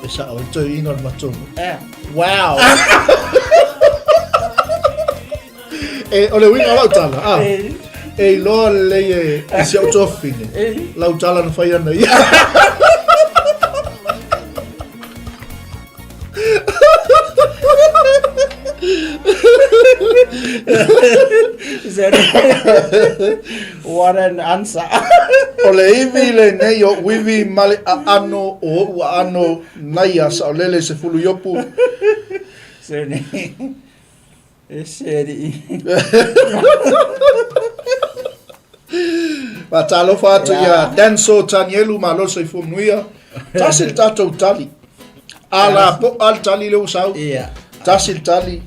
E sao ai toeaina o le matou. Eh. Wow! E, o le uiga o lau tala, ah, e iloa lelei e, e si au tuafafine, lau tala na fai ana ia. What an answer. O le ivi lenei o uivi ma le aano o oʻu aano nai a Saolele Sefulu Iopu. Sene. E se alii. Faatalofa atu ia Danso Tanielu, malo le soifua manuia. Tasi le tatou tali. A la po'a le tali lea ua sau. Ia. Tasi le tali.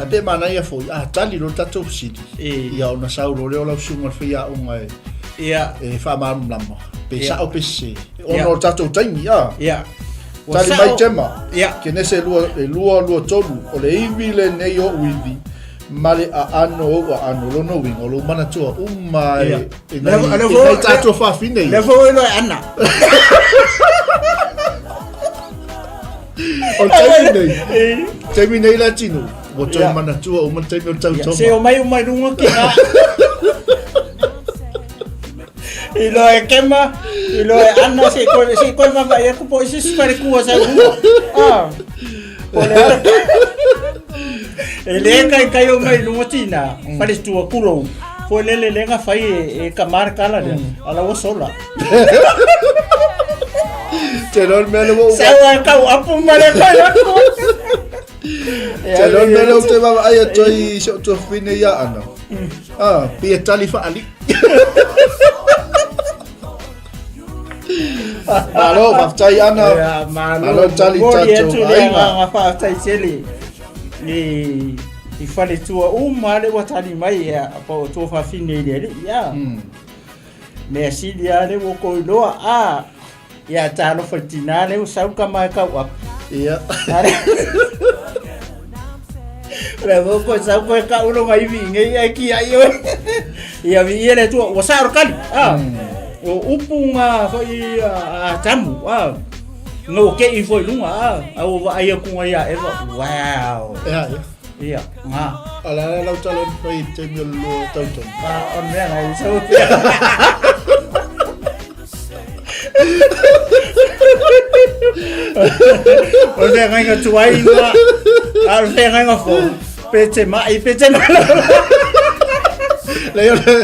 A pe manaia foi, a tali loa le tatou fesili. Ia ona sau loa lea o lau susuga i le faiaoga e Ia. e faamalamalama. Pe Ia. sao pe sese. Ona o le tatou taimi, a. Ia. Ua Tali sao. mai Gemma. Ia. Kenese 2, e 2, 2, 3. O le ivi lenei oʻu ivi ma le aano o ou aano. Lona uiga, o lou manatua uma e, Ia. e nai, Lea- lea e foi- nai tatou fafine ia. Lea foi loa e ana. O le taimi nei, taimi nei la tino, ua toe Ia. manatua uma le taimi o le Ia, se tautoga. o mai uma i luga ki ngā. I loa e kema, i loa e ana, se koe, se koe vavaai atu po o se isi falekua sa i luga. Ah, po o le a. E le kaikai o mai i luga tina, faletua kulou. Foi lele le na fai e ka mar kala lea. Ala ua sola. Te loa le mea le ua Sau ai kau apu ma le kai aku. Te loa le mea le ou te vaavaai atu ai i si ou tuafafine ia Ana. Ah, pei e tali faalii. Malo, faafetai Ana. Ia, malo. Malo tali Momoli tatou atu le aiga. agaga faafetai tele i i faletua uma lea ua tali mai ia pa o tuafafine i le alii ia. Mea sili lava lea ua outou iloa a ia talofa i tinā lea ua sau tama e kau apu. Ia. O lea foi koe sau koe kau lona ivi i nei ae kiai oe. Ia viia le Atua, ua sao le kali. A, o upu nga foi a Atamu, a, na ua ke'i foi i luga, a, a ua vaai atu nga ia Eva, wow. Ia, ia. Ia, nga. A le a lau tala na fai i le taimi o le lua tautoga. A, o le mea ngai sau pea. O le feagaiga tuai nga, a o le feagaiga fou, pe te ma'i, pe te malolo. Leai, o le,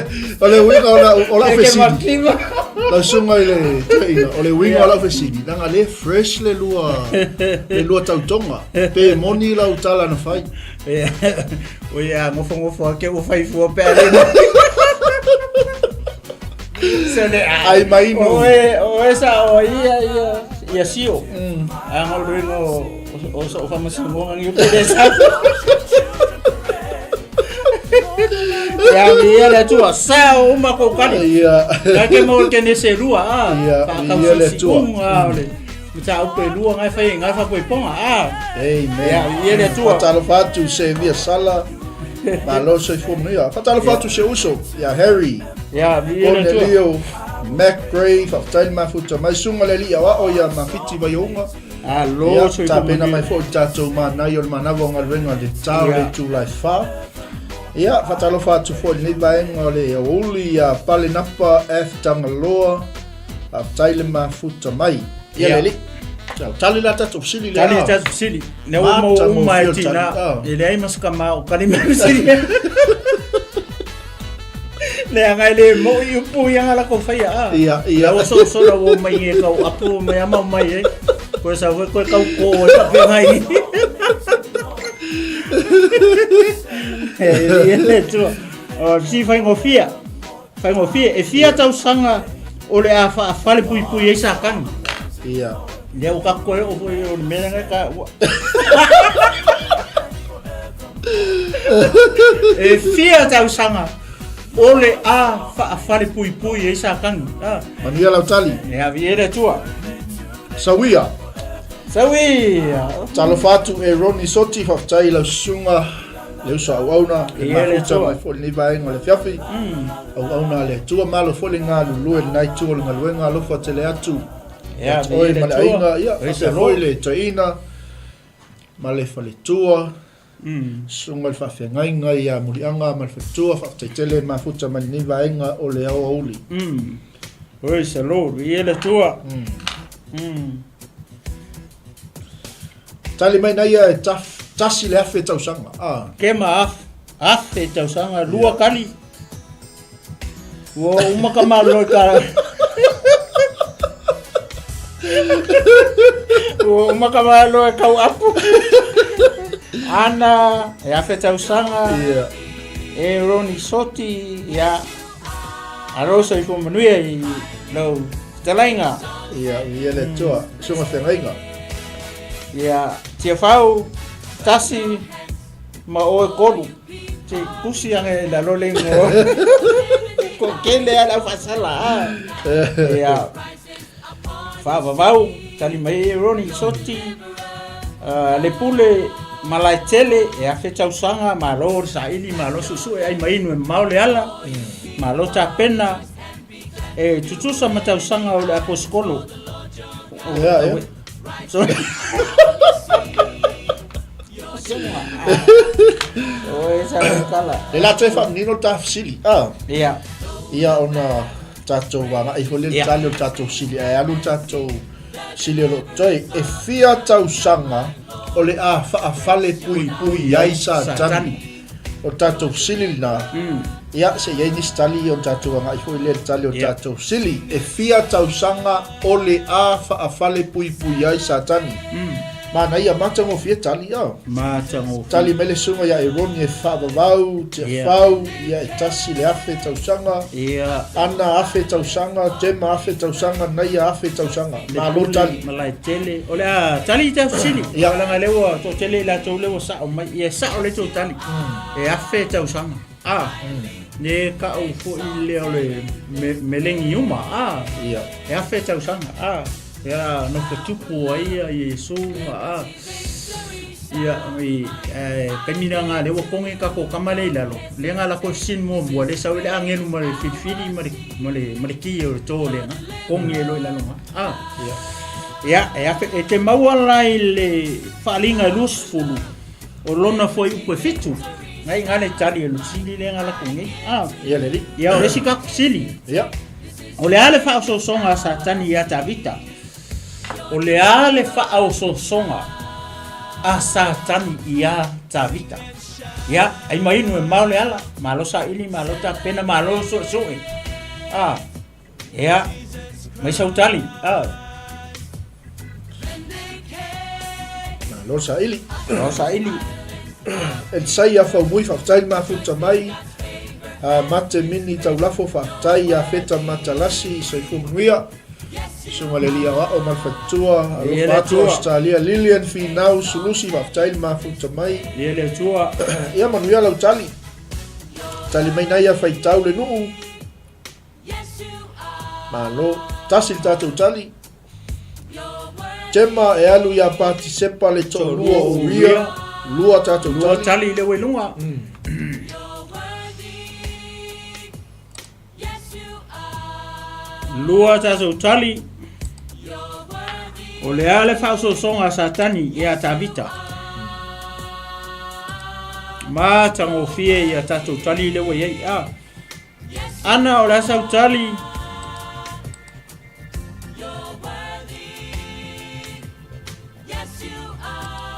o le uiga o lau, o lau Ke fesili. makima. Lau susuga i le toeaina, o le uiga o lau fesili, leaga le fresh le lua, le lua tautoga. Pe moni lau tala na fai. Oi a nofonofo ake ua fai fua pe a le So le a. Ai mai inu. Oe, oe sa o ia ia ia sio. A ngo lui ngo o so fa masimo ngi pe le sa. Ia ia le tua sa o uma ko kali. Ia. Ka ke mo ke ne se lua a. Ia, Ka ka ia le tua. A o le. Mataupu e lua ngai fai ngai fa koe ponga a. Amen. Ia, ia le Atua. Faatalofa atu se via sala. Malo soifua manuia. Faatalofa atu se uso ia Harry. Ia, viia le Atua. Cornelio Mac Gray, faafetai le mafuta mai. Susuga le alii aoao ia Mafiti Vaiouga. Alo Ia, soifua tapena mai manuia. foi le tatou manaia o le manava o galuega i le ta o le Ia. itula e 4. Ia, faatalofa atu foi i lenei vaega o le aoauli ia Palenapa F Tagaloa. Faafetai le mafuta mai. Ia Ia. le alii. Tau, tali la tatou fesili lea. Tali tatou fesili. Lea ua maua uma e tina. E leai ma se kama o kali mai fesili. Leaga e le mo'i upu ia nga lako whaia a. Ia, ia. Ua so so la ua mai e kau apu mai ama mai e. Koe sa koe koe kau ko e ka pea i. E ia le tua. O si whaingofia. Faigofie, e fia tausaga o le a faafalepuipui ai Satani. Ia. Lea ua tatou toe oo foi o le mea lena ka ua. E fia tausaga o le a faafalepuipui ai Satani. Ah. Manuia lau tali. E avi e le Atua. Sauia. Sauia. Talofa atu e Ronnie Soti, faafetai i lau susuga le uso auauna, le Ia le mafuta Atua. mai foi i lenei vaega o le afiafi. Auauna a le Atua, malo foi le galulue i lena itu o le galuega, alofa tele atu Ia, ia te oe le ma le Atua. aiga, ia, Praise faapea the foi Lord. le toeaina ma le faletua, susuga i le faafeagaiga ia Muliaga ma le faletua, faafetai tele le mafuta mai lenei vaega o le aoauli. Praise the Lord. Ia le Atua. Tali mai naia e taf, tasi le afe tausaga. Ah. Ke ma af, afe tausaga, lua kali. Ua uma ka malo i ka... Ua uma ka malo e kau apu. Ana, e afe tausaga. Yeah. E Roni Soti, ia. Alo soifua manuia i lau fetalaiga. Ia, ia le Atua, susuga feagaiga. Ia, Tiafau, tasi ma oe kolu. Te kusi anga i lalo le ingoa. Ko kele ala au faasala. Ah. Ia, faavavau, tali mai e Roni Soti, le pule Malaetele, e afe tausaga, malo le saili, malo suesue, ai ma inu e mamao le ala, malo tapena, e tutusa ma tausaga o le aposikolo. Ia, ia. Sorry. Oi, sa kala. Le la toe faamanino le ta fesili. Ah. Ia. Ia ona tatou agai foi lea i le tali o le tatou fesili ae alu le tatou fesili o lo o totoe. E fia tausaga o le a faafalepuipui ai Satani? O le tatou fesili lena. Ia, se i ai nisi tali ia ona tatou agai foi lea i le tali o le tatou sili. E fia tausaga o le a faafalepuipui ai Satani? Manaia, matagofie tali, a. Matagofie. Tali mai le susuga ia Eroni e faavavau, Tiafau, ia e 1,000 tausaga. Ia. Ana afe tausaga, Tema afe tausaga, Naia afe tausaga. Malo tali. Malaetele. O le a tali i ta fesili. Ia. Leaga lea ua toatele i latou lea ua sao mai. Ia e sao le tou tali. E afe tausaga. A. Ne kau foi lea o le meleniuma. A. Ia. E afe tausaga. A. Ia nofo tupu ai ia Iesu ma a. Ia i taimi la nga lea ua koge tatou tama lea i lalo, lea na lako sin muamua lea sau ai le agelu ma le filifili ma le ma le ma le ki o le to lea na koge ai loa i lalo nga. A. Ia. Ia, e afe e te maua la i le Faaaliga e 20 o lona fuaiupu e 7. Ngai nga le tali e le sili lea na lako nei. A. Ia le alii. Ia o le isi tatou sili. Ia. O le a le faaosoosoga a Satani ia Tavita? O le a le faaosoosoga a Satani iā Tavita? Ia, ai ma inu e mao le ala, malo saili, malo tapena, malo suesue. A, ia, mai sau tali. A. Malo saili. Malo saili. Elisaia Faumui, faafetai le mafuta mai. Mate Mini Taulafo, faafetai ia Feta Matalasi, soifua manuia. Susuga le Alii Aoao ma le Faletua, alofa atu Ausetalia, Lilian Finau Sulusi, faafetai le mafuta mai. Ia le Atua. Ia manuia lau tali. Tali mai nai ia faitau le nuu. Malo. Tasi le tatou tali. Tema e alu ia Patisepa le toalua o Uria. Lua tatou tali. Lua tali le ua i luga. Lua tatou tali. O le a le faaosoosoga a Satani ia Tavita? Matagofie ia tatou tali lea ua i ai. A. Ana o le a sau tali?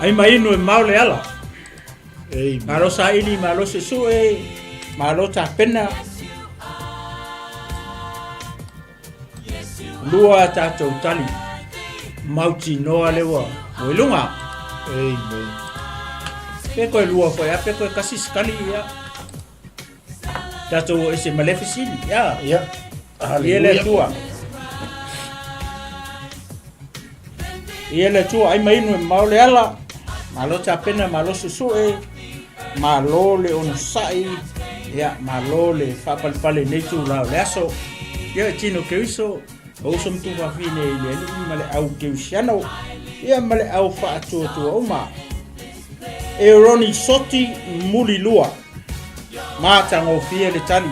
Ai ma inu e mao le ala. Amen. Malo saili, malo susue, malo tapena. Lua tatou tali. Mautinoa le ua ua i luga. Amen. Pe koe lua foi, a pe koe kasi se tali ia. Tatou o ese ma le fesili, ia. Ia. Ia le Atua. Ia le Atua, ai ma inu e mao le ala. Malo tapena, malo susue, malo le onosai, ia, malo le faapalepale i lenei itula o le aso. Ia e tino Keriso, o uso ma tuafafine i le Alii ma le au Kerisiano, ia ma le au faatuatua uma. E Roni Soti Mulilua, matagofie le tali.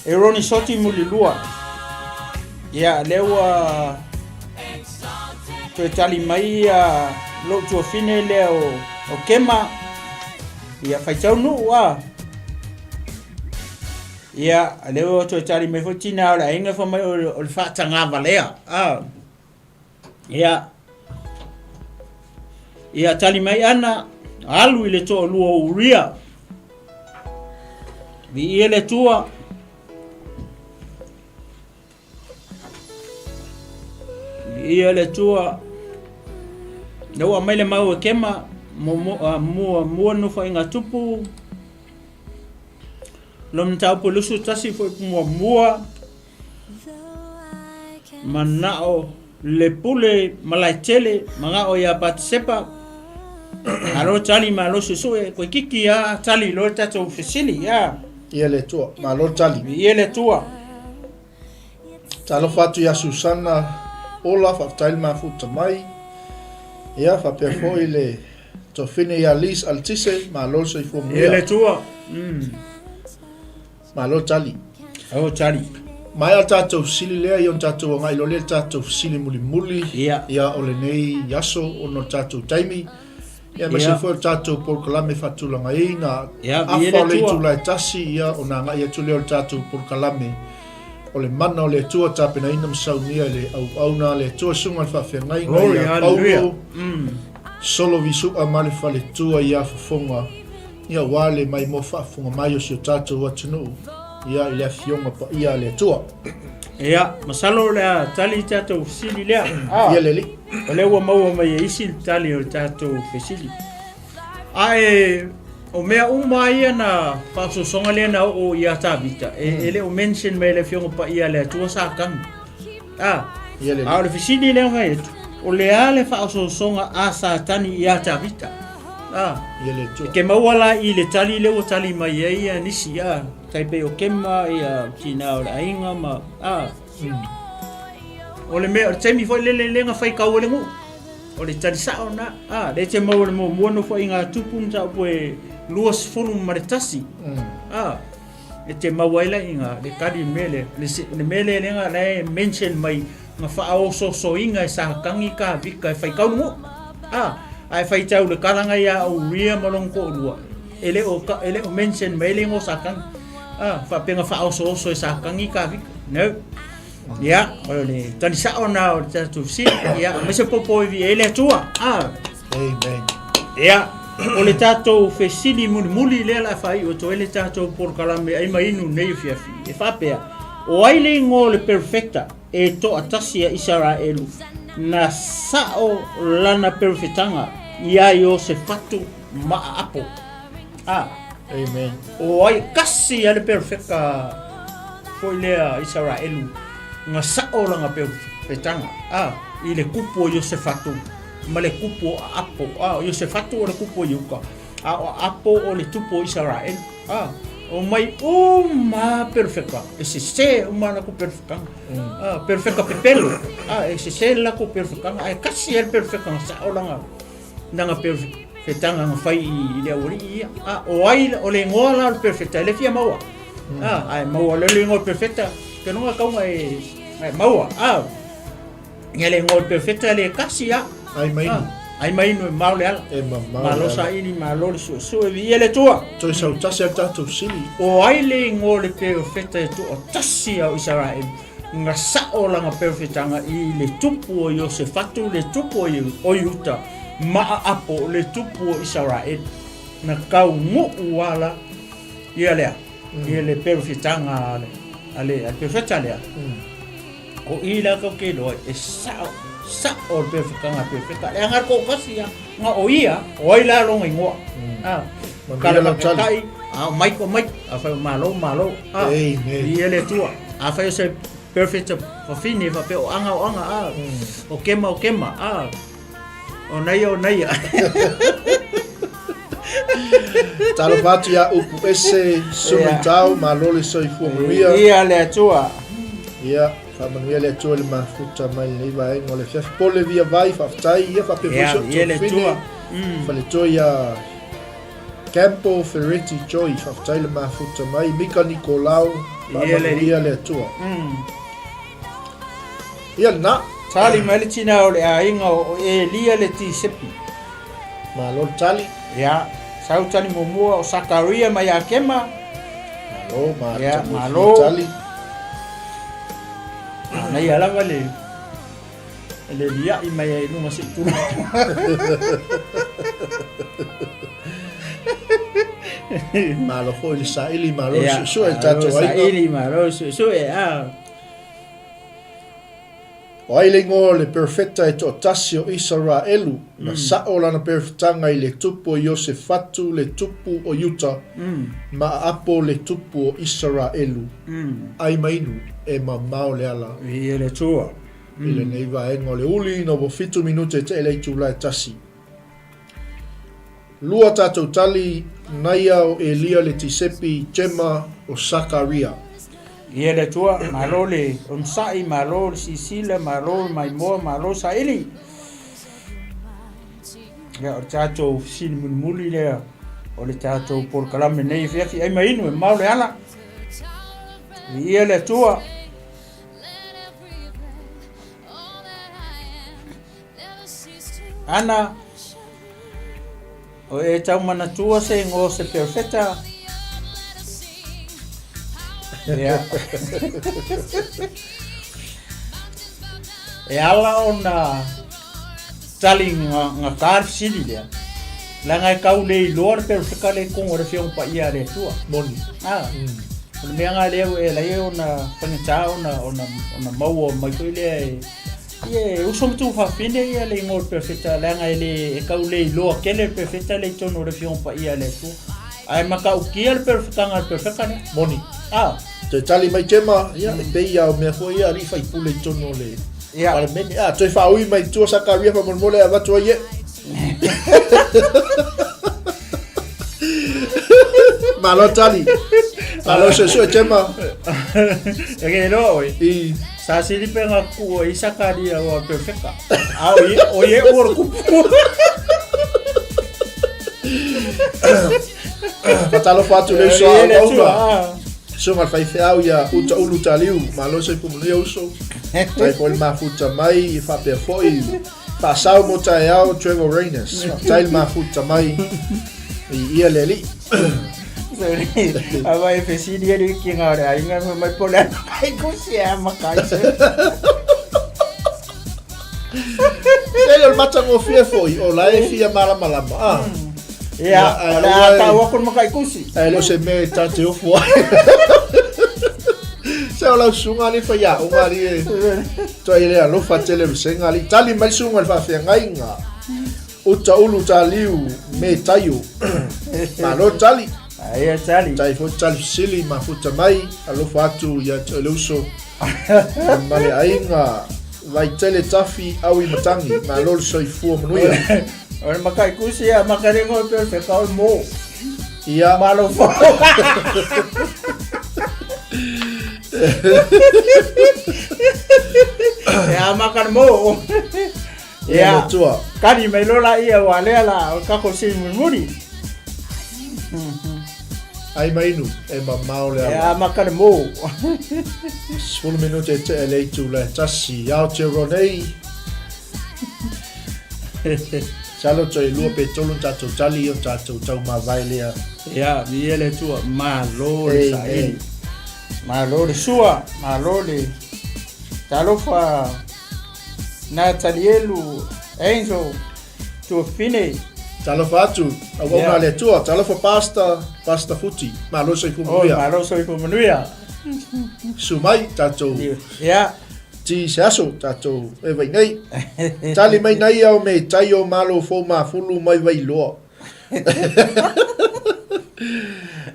E Roni Soti Mulilua, ia lea ua toe tali mai ia lou tuafine lea o, o Kema, ia faitau nuu a. Ia, lea ua toe tali mai foi tina o le aiga fai mai o le faatagavalea. A. Ia. Ia tali mai ana, alu i le toalua o Uria. Viia le Atua. Viia le Atua. Lea ua aumai le mau e Kema, mua mua nofoaiga tupu. Lona mataupu e 21 foi muamua. Manao le pule Malaetele, manao ia Patisepa. Malo tali, malo susue, koe kiki a tali loa tatou fesili, ia. Ia le Atua, malo tali. Ia le Atua. Talofa atu ia Susana Ola, faafetai le mafuta mai. Ia, faapea foi le tofine ia Liz Altise, malo le soifua manuia. Ia le Atua. Malo tali. Malo tali. Maea le tatou fesili lea, ia ona tatou agai loa lea i le tatou fesili mulimuli. Ia. Ia o lenei aso ona o le tatou taimi. Ia aemaise foi o le tatou polokalame faatulagaina. Ia, afa o le itula e tasi, ia ona agai atu lea o le tatou polokalame o le mana o le Atua tapenaina ma saunia e le auauna a le Atua susuga i le faafeagaiga ia Paulo Solo Visu'a ma le faletua ia Fofoga. Ia, aua le maimoa faafofoga mai o si o tatou atunuu, ia, i le Afioga Paia a le Atua. Ia, masalo o le a tali tatou fesili lea. Ah, ia le alii. O lea ua maua mai e isi le tali o le tatou fesili. Ae o mea uma ia na faaosoosoga lea na oo ia Tavita, e, e le o mention mai e le Afioga Paia a le Atua Satani. Ah, Ia le a o le fesili lea fai atu, o le a le faaosoosoga a Satani ia Tavita? Ah, Ia le Atua. E te maua la i le tali lea ua tali mai ai ia nisi, ah, tai pei o Kema, ia tina o le aiga ma, ah, O le mea, o le taimi foi lele lea na faitau ai le nuu. O le tali sao na, ah, lea te maua le muamua nofoaiga a Tupu mataupu e 21, ah, e te maua ai la iga le tali le mea lea. Le, le mea lea lea na e mention mai na faaosoosoina e Satani Tavita e faitau le nuu. Ah, ae faitau le talaga ia Uria ma lona toalua, e le o, e le o mention mai le igoa o Satani. Ah, faapea na faaosooso e Satani Tavita. No. Ia, o le tali sao na o le tatou fesili. Ia, aemaise popo e viia ai le Atua. Ah. Amen. Ia, o le tatou fesili mulimuli lea la faaiu atu ai le tatou polokalame ai ma inu nei afiafi. E faapea, o ai le igoa o le perofeta e toatasi a Isaraelu na sao lana perofetaga iā Iosefatu ma Aapo? Ah. Amen. O ai kasi a le perofeta foi lea Isaraelu na sao lana perofetaga ah, i le kupu o Iosefatu ma le kupu o Aapo. Ah, o Iosefatu o le kupu o Iuta, a o Aapo o le tupu o Isaraelu. Ah, o mai uma perofeta e sese uma lakou perofetaga. Ah, perofeta pepelo. Ah, e sese lakou perofetaga ae kasi a le perofeta na sao lana lana perofetaga na fai i le aualii ia. A, o ai, o le igoa la o le perofeta, e le fia maua. A, ae maua loa le igoa o le perofeta, ke luga kauga e, e maua. A, ia le igoa o le perofeta le kasi a. Ai mai inu. Ai mai inu e mao le ala. E mamao le Malo ala. saili, malo le suesue, viia le Atua. Toe sau tasi a tatou sili. O ai le igoa o le perofeta e toatasi a o Isaraelu na sao lana perofetaga i le tupu o Iosefatu, le tupu o Iuta, ma Aapo, le tupu o Isaraelu, na taunuu ala ia lea, ia le perofetaga a le, a le perofeta lea. O i la tou te iloa e sao, sao le perofetaga a le perofeta. Leaga le toatasi ia, na o ia, o ai la lona igoa. Ah, Manuia lau tali. A o Mike o Mike, afai o Malo o Malo. Ah, Amen. Viia le Atua. Afai o se perfect fafine faapea o Aga o Aga, ah, o Kema o Kema, ah, o Naia o Naia. Talofa atu iā Upu Ese, Sumi Tau, malo le soifua manuia. Viia le Atua. Ia, faamanuia le Atua i le mafuta mai lenei vaega o le afiafi. Pole via vai, faafetai, ia faapea foi Ia, si ou viia le tuafafine. Atua. Faletua ia Campo Ferretti Joy, faafetai le mafuta mai. Mika Nikolao, faamanuia le Atua. Ia lena. Tali mai le tina o le aiga o Elia le Tisepi. Malo le tali. Ia, sau tali muamua o Sakaria mai Akema. Malo, ma Ia, malo. Tali. Manaia lava le le lia'i mai ai i luga se i tulou. Malo foi le saili, malo le suesue i tatou aiga. Saili, malo le suesue, a. O ai le igoa o le perofeta e toatasi o Isaraelu, na sao lana perofetaga i le tupu o Iosefatu le tupu o Iuta, ma Aapo le tupu o Isaraelu, ai ma inu, e mamao le ala. Viia le Atua. I lenei vaega o le uli ina ua fitu minute te le itula e tasi. Lua tatou tali, Naia o Elia le Tisepi, Jema o Sakaria. Ia le Atua, malo le onosai, malo le sisila, malo le maimoa, malo saili. Ia, o le tatou fesili mulimuli lea o le tatou polokalame nei afiafi ai ma inu e mamao le ala. Viia le Atua. Ana, o e tau manatua se igoa o se perofeta. Ia. E ala ona tali nga, nga tā le fesili lea. Leaga e tau le iloa le perofeta lea i totonu o le Afioga Paia a le Atua. Moni. A, o le mea lena lea e ala ai ona faigata ona, ona, ona maua mai foi lea e, ia, e uso ma tuafafine ia le igoa o le perofeta, leaga e le, e tau le iloa tele le perofeta lea i totonu o le Afioga Paia a le Atua. Ae matautia le perofetaga a le perofeta lea. Moni. A. Toe tali mai Gemma, ia, e pei lava o mea foi ia alii faipule i totonu o le Ia. Palemene. A, toe faaui mai i tua Sakaria faamolemole e avatu ai e. Malo tali. Malo suesue Gemma. E ke iloa oe. I. Sa sili pe nga ku i Sakaria ua perfecta. A o ie, o ie ua le kupu. Faatalofa atu le uso a E le Auauna. Atua. Susuga le faifeau ia Uta Ulu Taliu. Malo soifua manuia uso. Tai foi le mafuta mai e faapea foi faasau mo taeao Trevor Rainers. Faafetai le mafuta mai i ia le alii. Sorry. Ava e fesili e le ki ngā o le aiga me mai po le ana kai kusi e ama kai se. Tele o le matagofie foi, o la e fia malamalama. Ah. Ia, o le a tau aku le makai kusi. Ae le o se mea e ta te ofo ai. Se o lau susuga alii faiaoga alii e toai le alofa tele o le vasega alii. Tali mai le susuga i le faafeagaiga. Uta ulu ta liu me taio. Malo tali. Aia tali. Tai foi tali fesili mafuta mai alofa atu ia te oe le uso. Ma le aiga Vaitele Tafi Aui Matangi. Malo le soifua manuia. O le makai kusi a makarengo e peo te kau mo. Ia. Malo fo. E a makar mo. Ia le Atua. Kari mai lola ia wa lea la o kako si murimuri. Ai ma inu, e mamao le E ala. a makar mo. 10 minute e tea le itu la e tasi. Aotearoa nei. Masalo toe lua pe tolu na tatou tali ona tatou taumavae lea. Ia, viia le Atua, malo le Amen. saili. Malo le sua, malo le talofa Natalielu Angel Tuafine. Talofa atu, auauna Yeah. a le Atua. Talofa Pastor, Pastor Futi. Malo soifua Oh, manuia. malo soifua manuia. Susu mai tatou Ia. Ti se aso tatou e vai nei. Tali mai nei au me tai o malo fou mafulu mai Vailoa.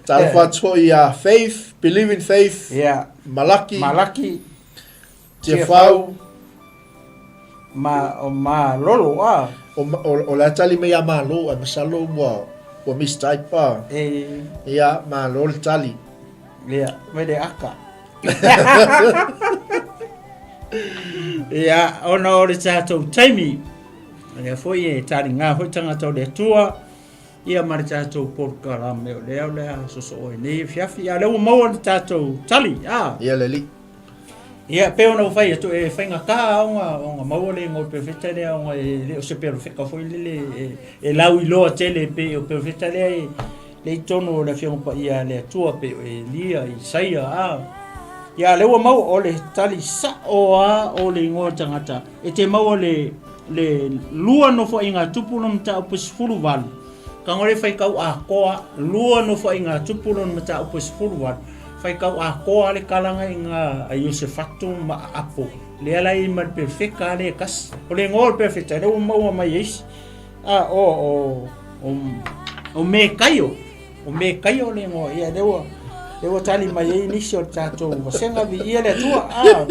Talofa atu foi ia Faith, Believe in Faith, Ia. Malaki, Malaki. Tiafau. Ma, o Malolo, a. O, o, o la tali mai ia Malo, ai masalo ua, ua mistype a. E. Ia, Malo le tali. Ia, mai le aka. Ia, ona o le tatou taimi, lea foi e taligā foi tagata o le Atua, ia ma le tatou polokalame o lea o le a sosoo ai nei afiafi, a o lea ua maua le tatou tali, a. Ia le alii. Ia, pei ona ou fai atu, e faigata ona, ona maua le igoa o le perofeta lea, ona e le o se perofeta foi lele e, e lauiloa tele pei o perofeta lea e, lea i totonu o le Afioga Paia a le Atua pei o Elia, Isaia, a. Ia, lea ua maua, o le tali sa'o a o le igoa o le tagata, e te maua le, le lua nofoaiga tupu lona mataupu e 18, tago lea faitau atoa, lua nofoaiga tupu lona mataupu e 18, Faitau atoa le kalaga i nga a Iosefatu ma Aapo, lea la i ma le perofeta a le e tasi. O le igoa o le perofeta, lea ua maua mai e isi, a o, o, o, o Mekaio, o Mekaio le igoa, ia lea ua, lea ua tali mai ai nisi o le tatou vasega, viia le Atua, a.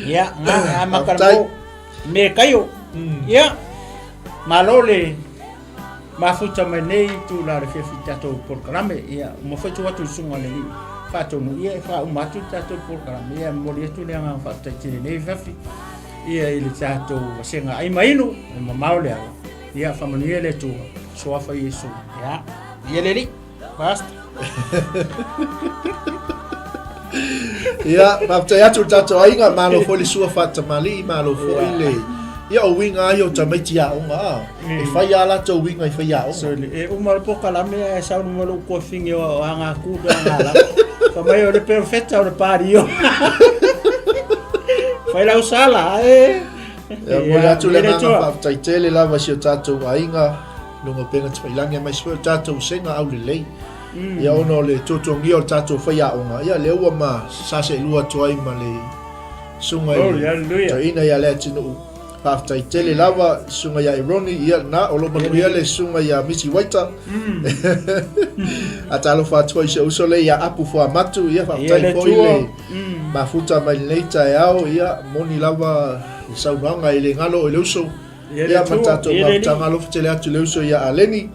Ia, nga, e amata le mo, Mekaio, ia, malo le, Mafuta mai nei itula o le fiafi i tatou polokalame, ia, uma foi tuu atu i le susuga i le Alii Faatonu, ia e faauma atu le tatou polokalame, ia e momoli atu le agaga faafetai tele nei afiafi, ia i le tatou vasega ai ma inu, e mamao le ala, ia faamanuia le Atua, Suafa Iesu, ia, ia le Alii, basta. Ia, faafetai atu i le tatou aiga, malo foi le sua faatamalii, malo foi le... Ia, o uiga lava ia o tamaiti aoga, a. E fai lava latou uiga i faiaoga. Sorry, e uma le polokalame ae sau luma lou tuafine o Agatu pe Agalava. Fai mai o le perofeta o le Pario. Fai lau sala, e. Ia, momoli atu le agaga faafetai tele lava i si o tatou aiga. luga o upega tafailagi aemaise foi o le tatou vasega aulelei. Ia ona o le tuatuagia o le tatou faiaoga, ia lea ua ma saseelua atu ai ma le susuga i le toeaina ia Leatinuu. Faafetai tele lava susuga ia Eroni, ia lena, o lo o manuia le susuga ia Misi Waita. A talofa atu foi i si ou uso lea ia Apu Fuamatu, ia faafetai foi le mafuta mai lenei taeao, ia moni lava le saunoaga e le galo i le uso. Ia ma tatou mafutaga alofa tele atu i le uso ia Aleni.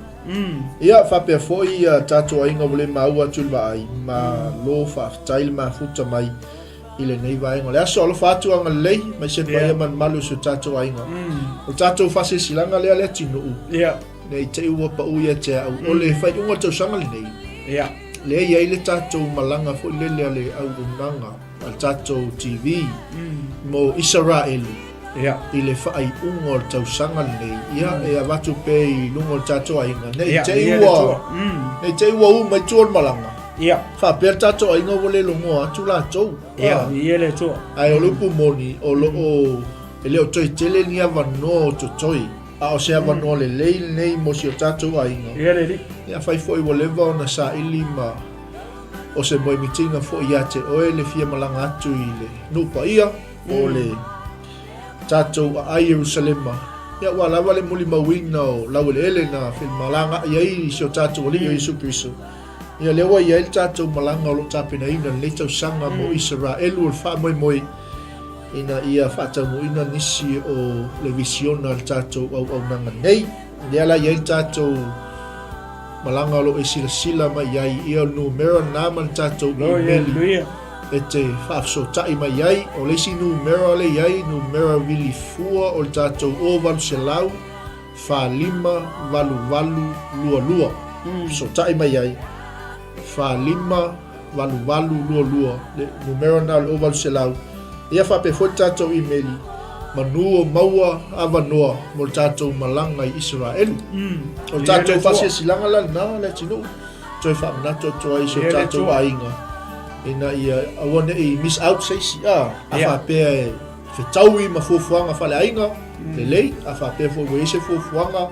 Ia faapea foi ia tatou aiga ua le maua atu i le vaai, malo faafetai le mafuta mai i lenei vaega o le aso. Alofa atu agalelei mai se paia ma le mamalu o si o tatou aiga. O le tatou faasilasilaga lea le atunuu, ne i te i ua pau ia te au, o le faaiuga o le tausaga lenei, lea e i ai le tatou malaga foi lele a le auaunaga a le tatou TV mo Isaraelu i le faaiuga o le tausaga lenei, ia e avatu pea i luga o le tatou aiga, ne i te i ua, ne i te i ua u mai tua o le malaga. Ia. Faapea le tatou aiga ua le logoa atu latou. Ia, ia le Atua. Ae o le upu moni, o lo o, e le o toe tele ni avanoa o totoe, a o se avanoa lelei lenei mo si o tatou aiga. Ia le Alii. Ia, afai foi ua leva ona saili ma o se moemitiga foi ia te oe le fia malaga atu i le nuu paia, po o le tatou aai Ierusalema, ia ua lava le mulimauina o laueleele na femalagaai ai si o tatou Alii o Iesu Keriso. Ia lea ua i ai le tatou malaga o lo o tapenaina i lenei tausaga mo Isaraelu o le faamoemoe ina ia faataunuuina nisi o le visiona a le tatou auaunaga nei. Lea la i ai le tatou malaga o lo o e silasila mai i ai, ia o le numera lena ma le tatou imeli e te faafesootai mai ai. O le isi numera lea i ai, numera vilifua o le tatou 0800 45 88 22, fesootai mai ai, 45 88 22, le numera lena o le 0800, ia faapea foi le tatou imeli, manu o maua avanoa mo le tatou malaga i Isaraelu. O le tatou faasilasilaga la lena, Leatinuu, toe faamanatu atu ai i si o tatou aiga, ina ia aua ne i miss out se isi, a faapea e Fetaui ma fuafuaga faaleaiga, lelei, a faapea foi ua i ai se fuafuaga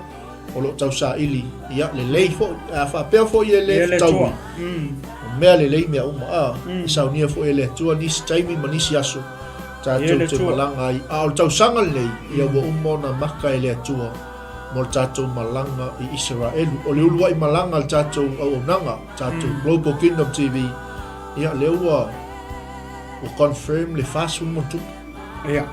o lo o tausaili, ia, lelei foi. A faapea foi e le fetaui, o mea lelei mea uma, a, e saunia foi e le Atua nisi taimi ma nisi aso tatou te malaga ai. A o le tausaga lenei, ia ua uma ona maka e le Atua mo le tatou malaga i Isaraelu. O le uluai malaga a le tatou auaunaga, tatou Global Kingdom TV, ia, lea ua Ua confirm le 40 ma tupu. Ia.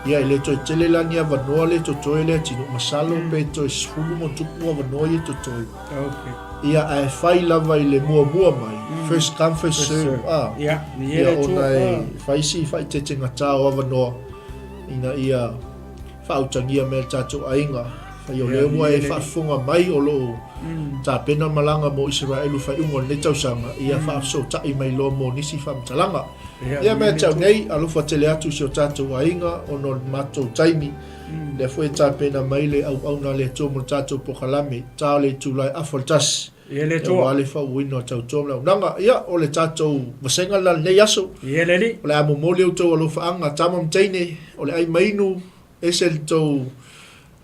Ia, e le toe tele la ni avanoa lea e totoe le atinuu, masalo pe toe 10 ma tupu avanoa ia e totoe. Okay. Ia, ae fai lava i le muamua mai, first come first serve, a. Ia, ia, ona e fai si faaeteetegata o avanoa ina ia faautagia mai e le tatou aiga. Fai o lea ua e faafofoga mai o lo o tapena malaga mo Isaraelu faaiuga o lenei tausaga, ia faafesootai mai loa mo nisi faamatalaga. Ia mea te au nei, alofa tele atu i si o tatou aiga ona o le matou taimi, lea foi e tapena mai le auauna a le Atua mo le tatou polokalame, ta o le itula e afa o le tasi. Ia le Atua. Aua le faauuina o le tautoa ma le auaunaga. Ia, o le tatou vasega lena i lenei aso. Ia le Alii. O le a momoli outou alofaaga, tama ma teine, o le ai ma inu, Ese le tou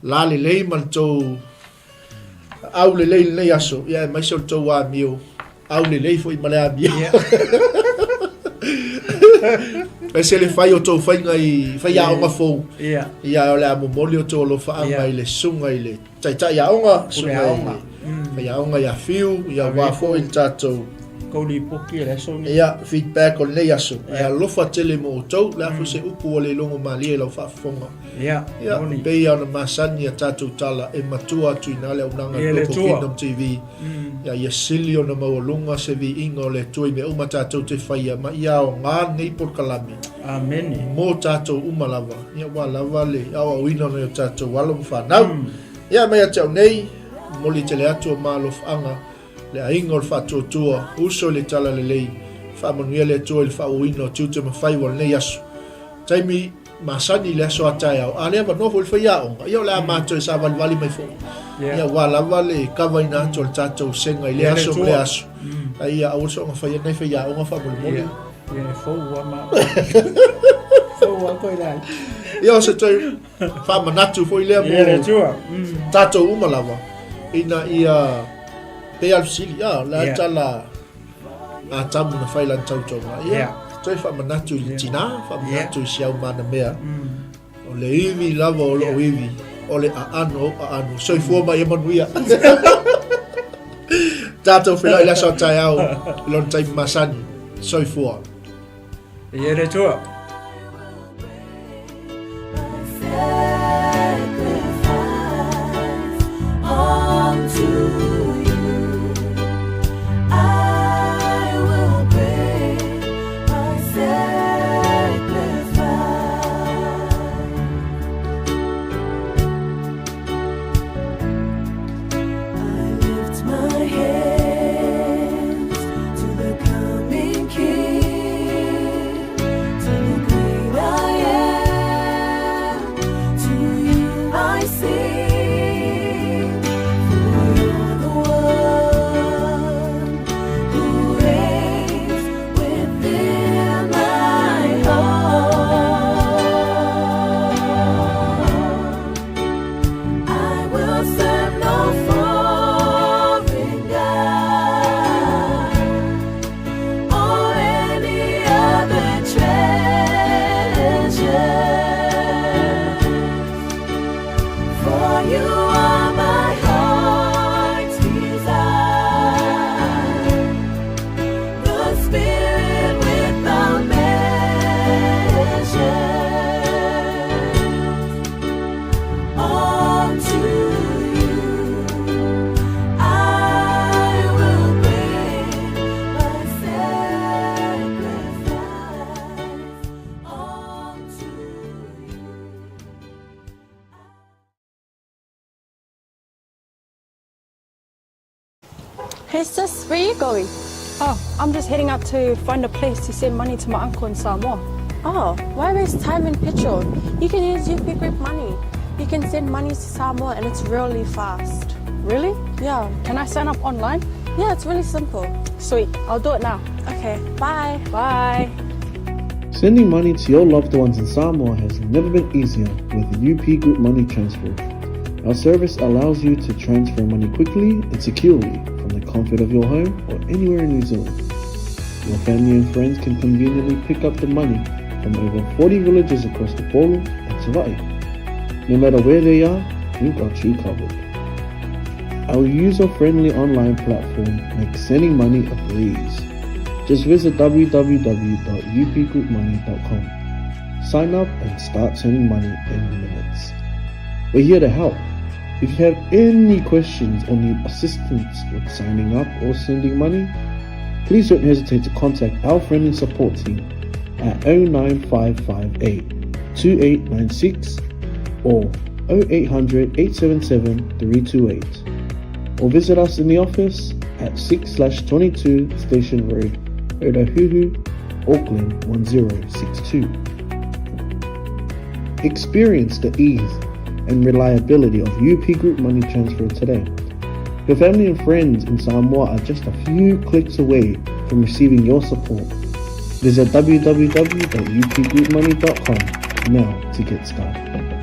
la lelei ma le tou au lelei i lenei aso, ia aemaise o le tou amio aulelei foi ma le amio. Ese le fai o tou faiga i faiaoga fou. Ia. Ia o le a momoli o tou alofaaga i le susuga i le Taitai aoga, susuga i le faiaoga ia Fiu, ia aua foi le tatou Kou lipoti o le aso lenei. Ia, feedback o lenei aso. Ae alofa tele mo outou, le a foi se upu ua le logo malie i lau faafofoga. Ia, Ia, moni. e pei lava ona masani a tatou tala, e matua atu i ina le auaunaga Ia, le Global Atua. Kingdom TV. Ia, ia sili ona maualuga se viiga o le Atua i mea uma tatou te faia, ma ia aoga lenei polokalame. Amene. Mo tatou uma lava, ia ua lava le aoaoina o nai o tatou alo ma fanau. Ia, mai ia te au nei, momoli tele atu o ma alofaaga, le aiga o le faatuatua, uso i le talalelei, faamanuia le Atua i le faaauauina o tiute ma faiva o lenei aso. Taimi masani i le aso a taeao, a le avanoa foi le faiaoga, ia o le a matou e savalivali mai foi. Ia ua lava le kavaina atu o le tatou sega i lea aso ma lea aso. A ia aua le soona faia nai faiaoga faamolemole. Ia e fou lava ma fou lava koe lai. Ia o se toe faamanatu foi lea mo tatou uma lava. Ina ia pei a le fesili, a, o le a le tala a Atamu na fai lana tautoga? Ia, toe faamanatu i le tina, faamanatu i si au manamea, o le ivi lava o lou ivi, o le aano o ou aano. Soifua ma ia manuia. Tatou feiloai i le aso a taeao i lona taimi masani. Soifua. Ia le Atua. Hey sis, where you going? Oh, I'm just heading out to find a place to send money to my uncle in Samoa. Oh, why waste time and petrol? You can use UP Group Money. You can send money to Samoa and it's really fast. Really? Yeah. Can I sign up online? Yeah, it's really simple. Sweet, I'll do it now. Okay, bye. Bye. Sending money to your loved ones in Samoa has never been easier with UP Group Money Transfer. Our service allows you to transfer money quickly and securely from the comfort of your home or anywhere in New Zealand. Your family and friends can conveniently pick up the money from over 40 villages across the Polo and Savai'i. No matter where they are, we've got you covered. Our user-friendly online platform makes sending money a breeze. Just visit www.upgroupmoney.com. Sign up and start sending money in minutes. We're here to help. If you have any questions or need assistance with signing up or sending money, please don't hesitate to contact our friendly support team at 09558 2896 or 0800 877 328 or visit us in the office at 6 22 Station Road, Otahuhu, Auckland 1062. Experience the ease and reliability of UP Group Money Transfer today. Your family and friends in Samoa are just a few clicks away from receiving your support. Visit www.upgroupmoney.com now to get started.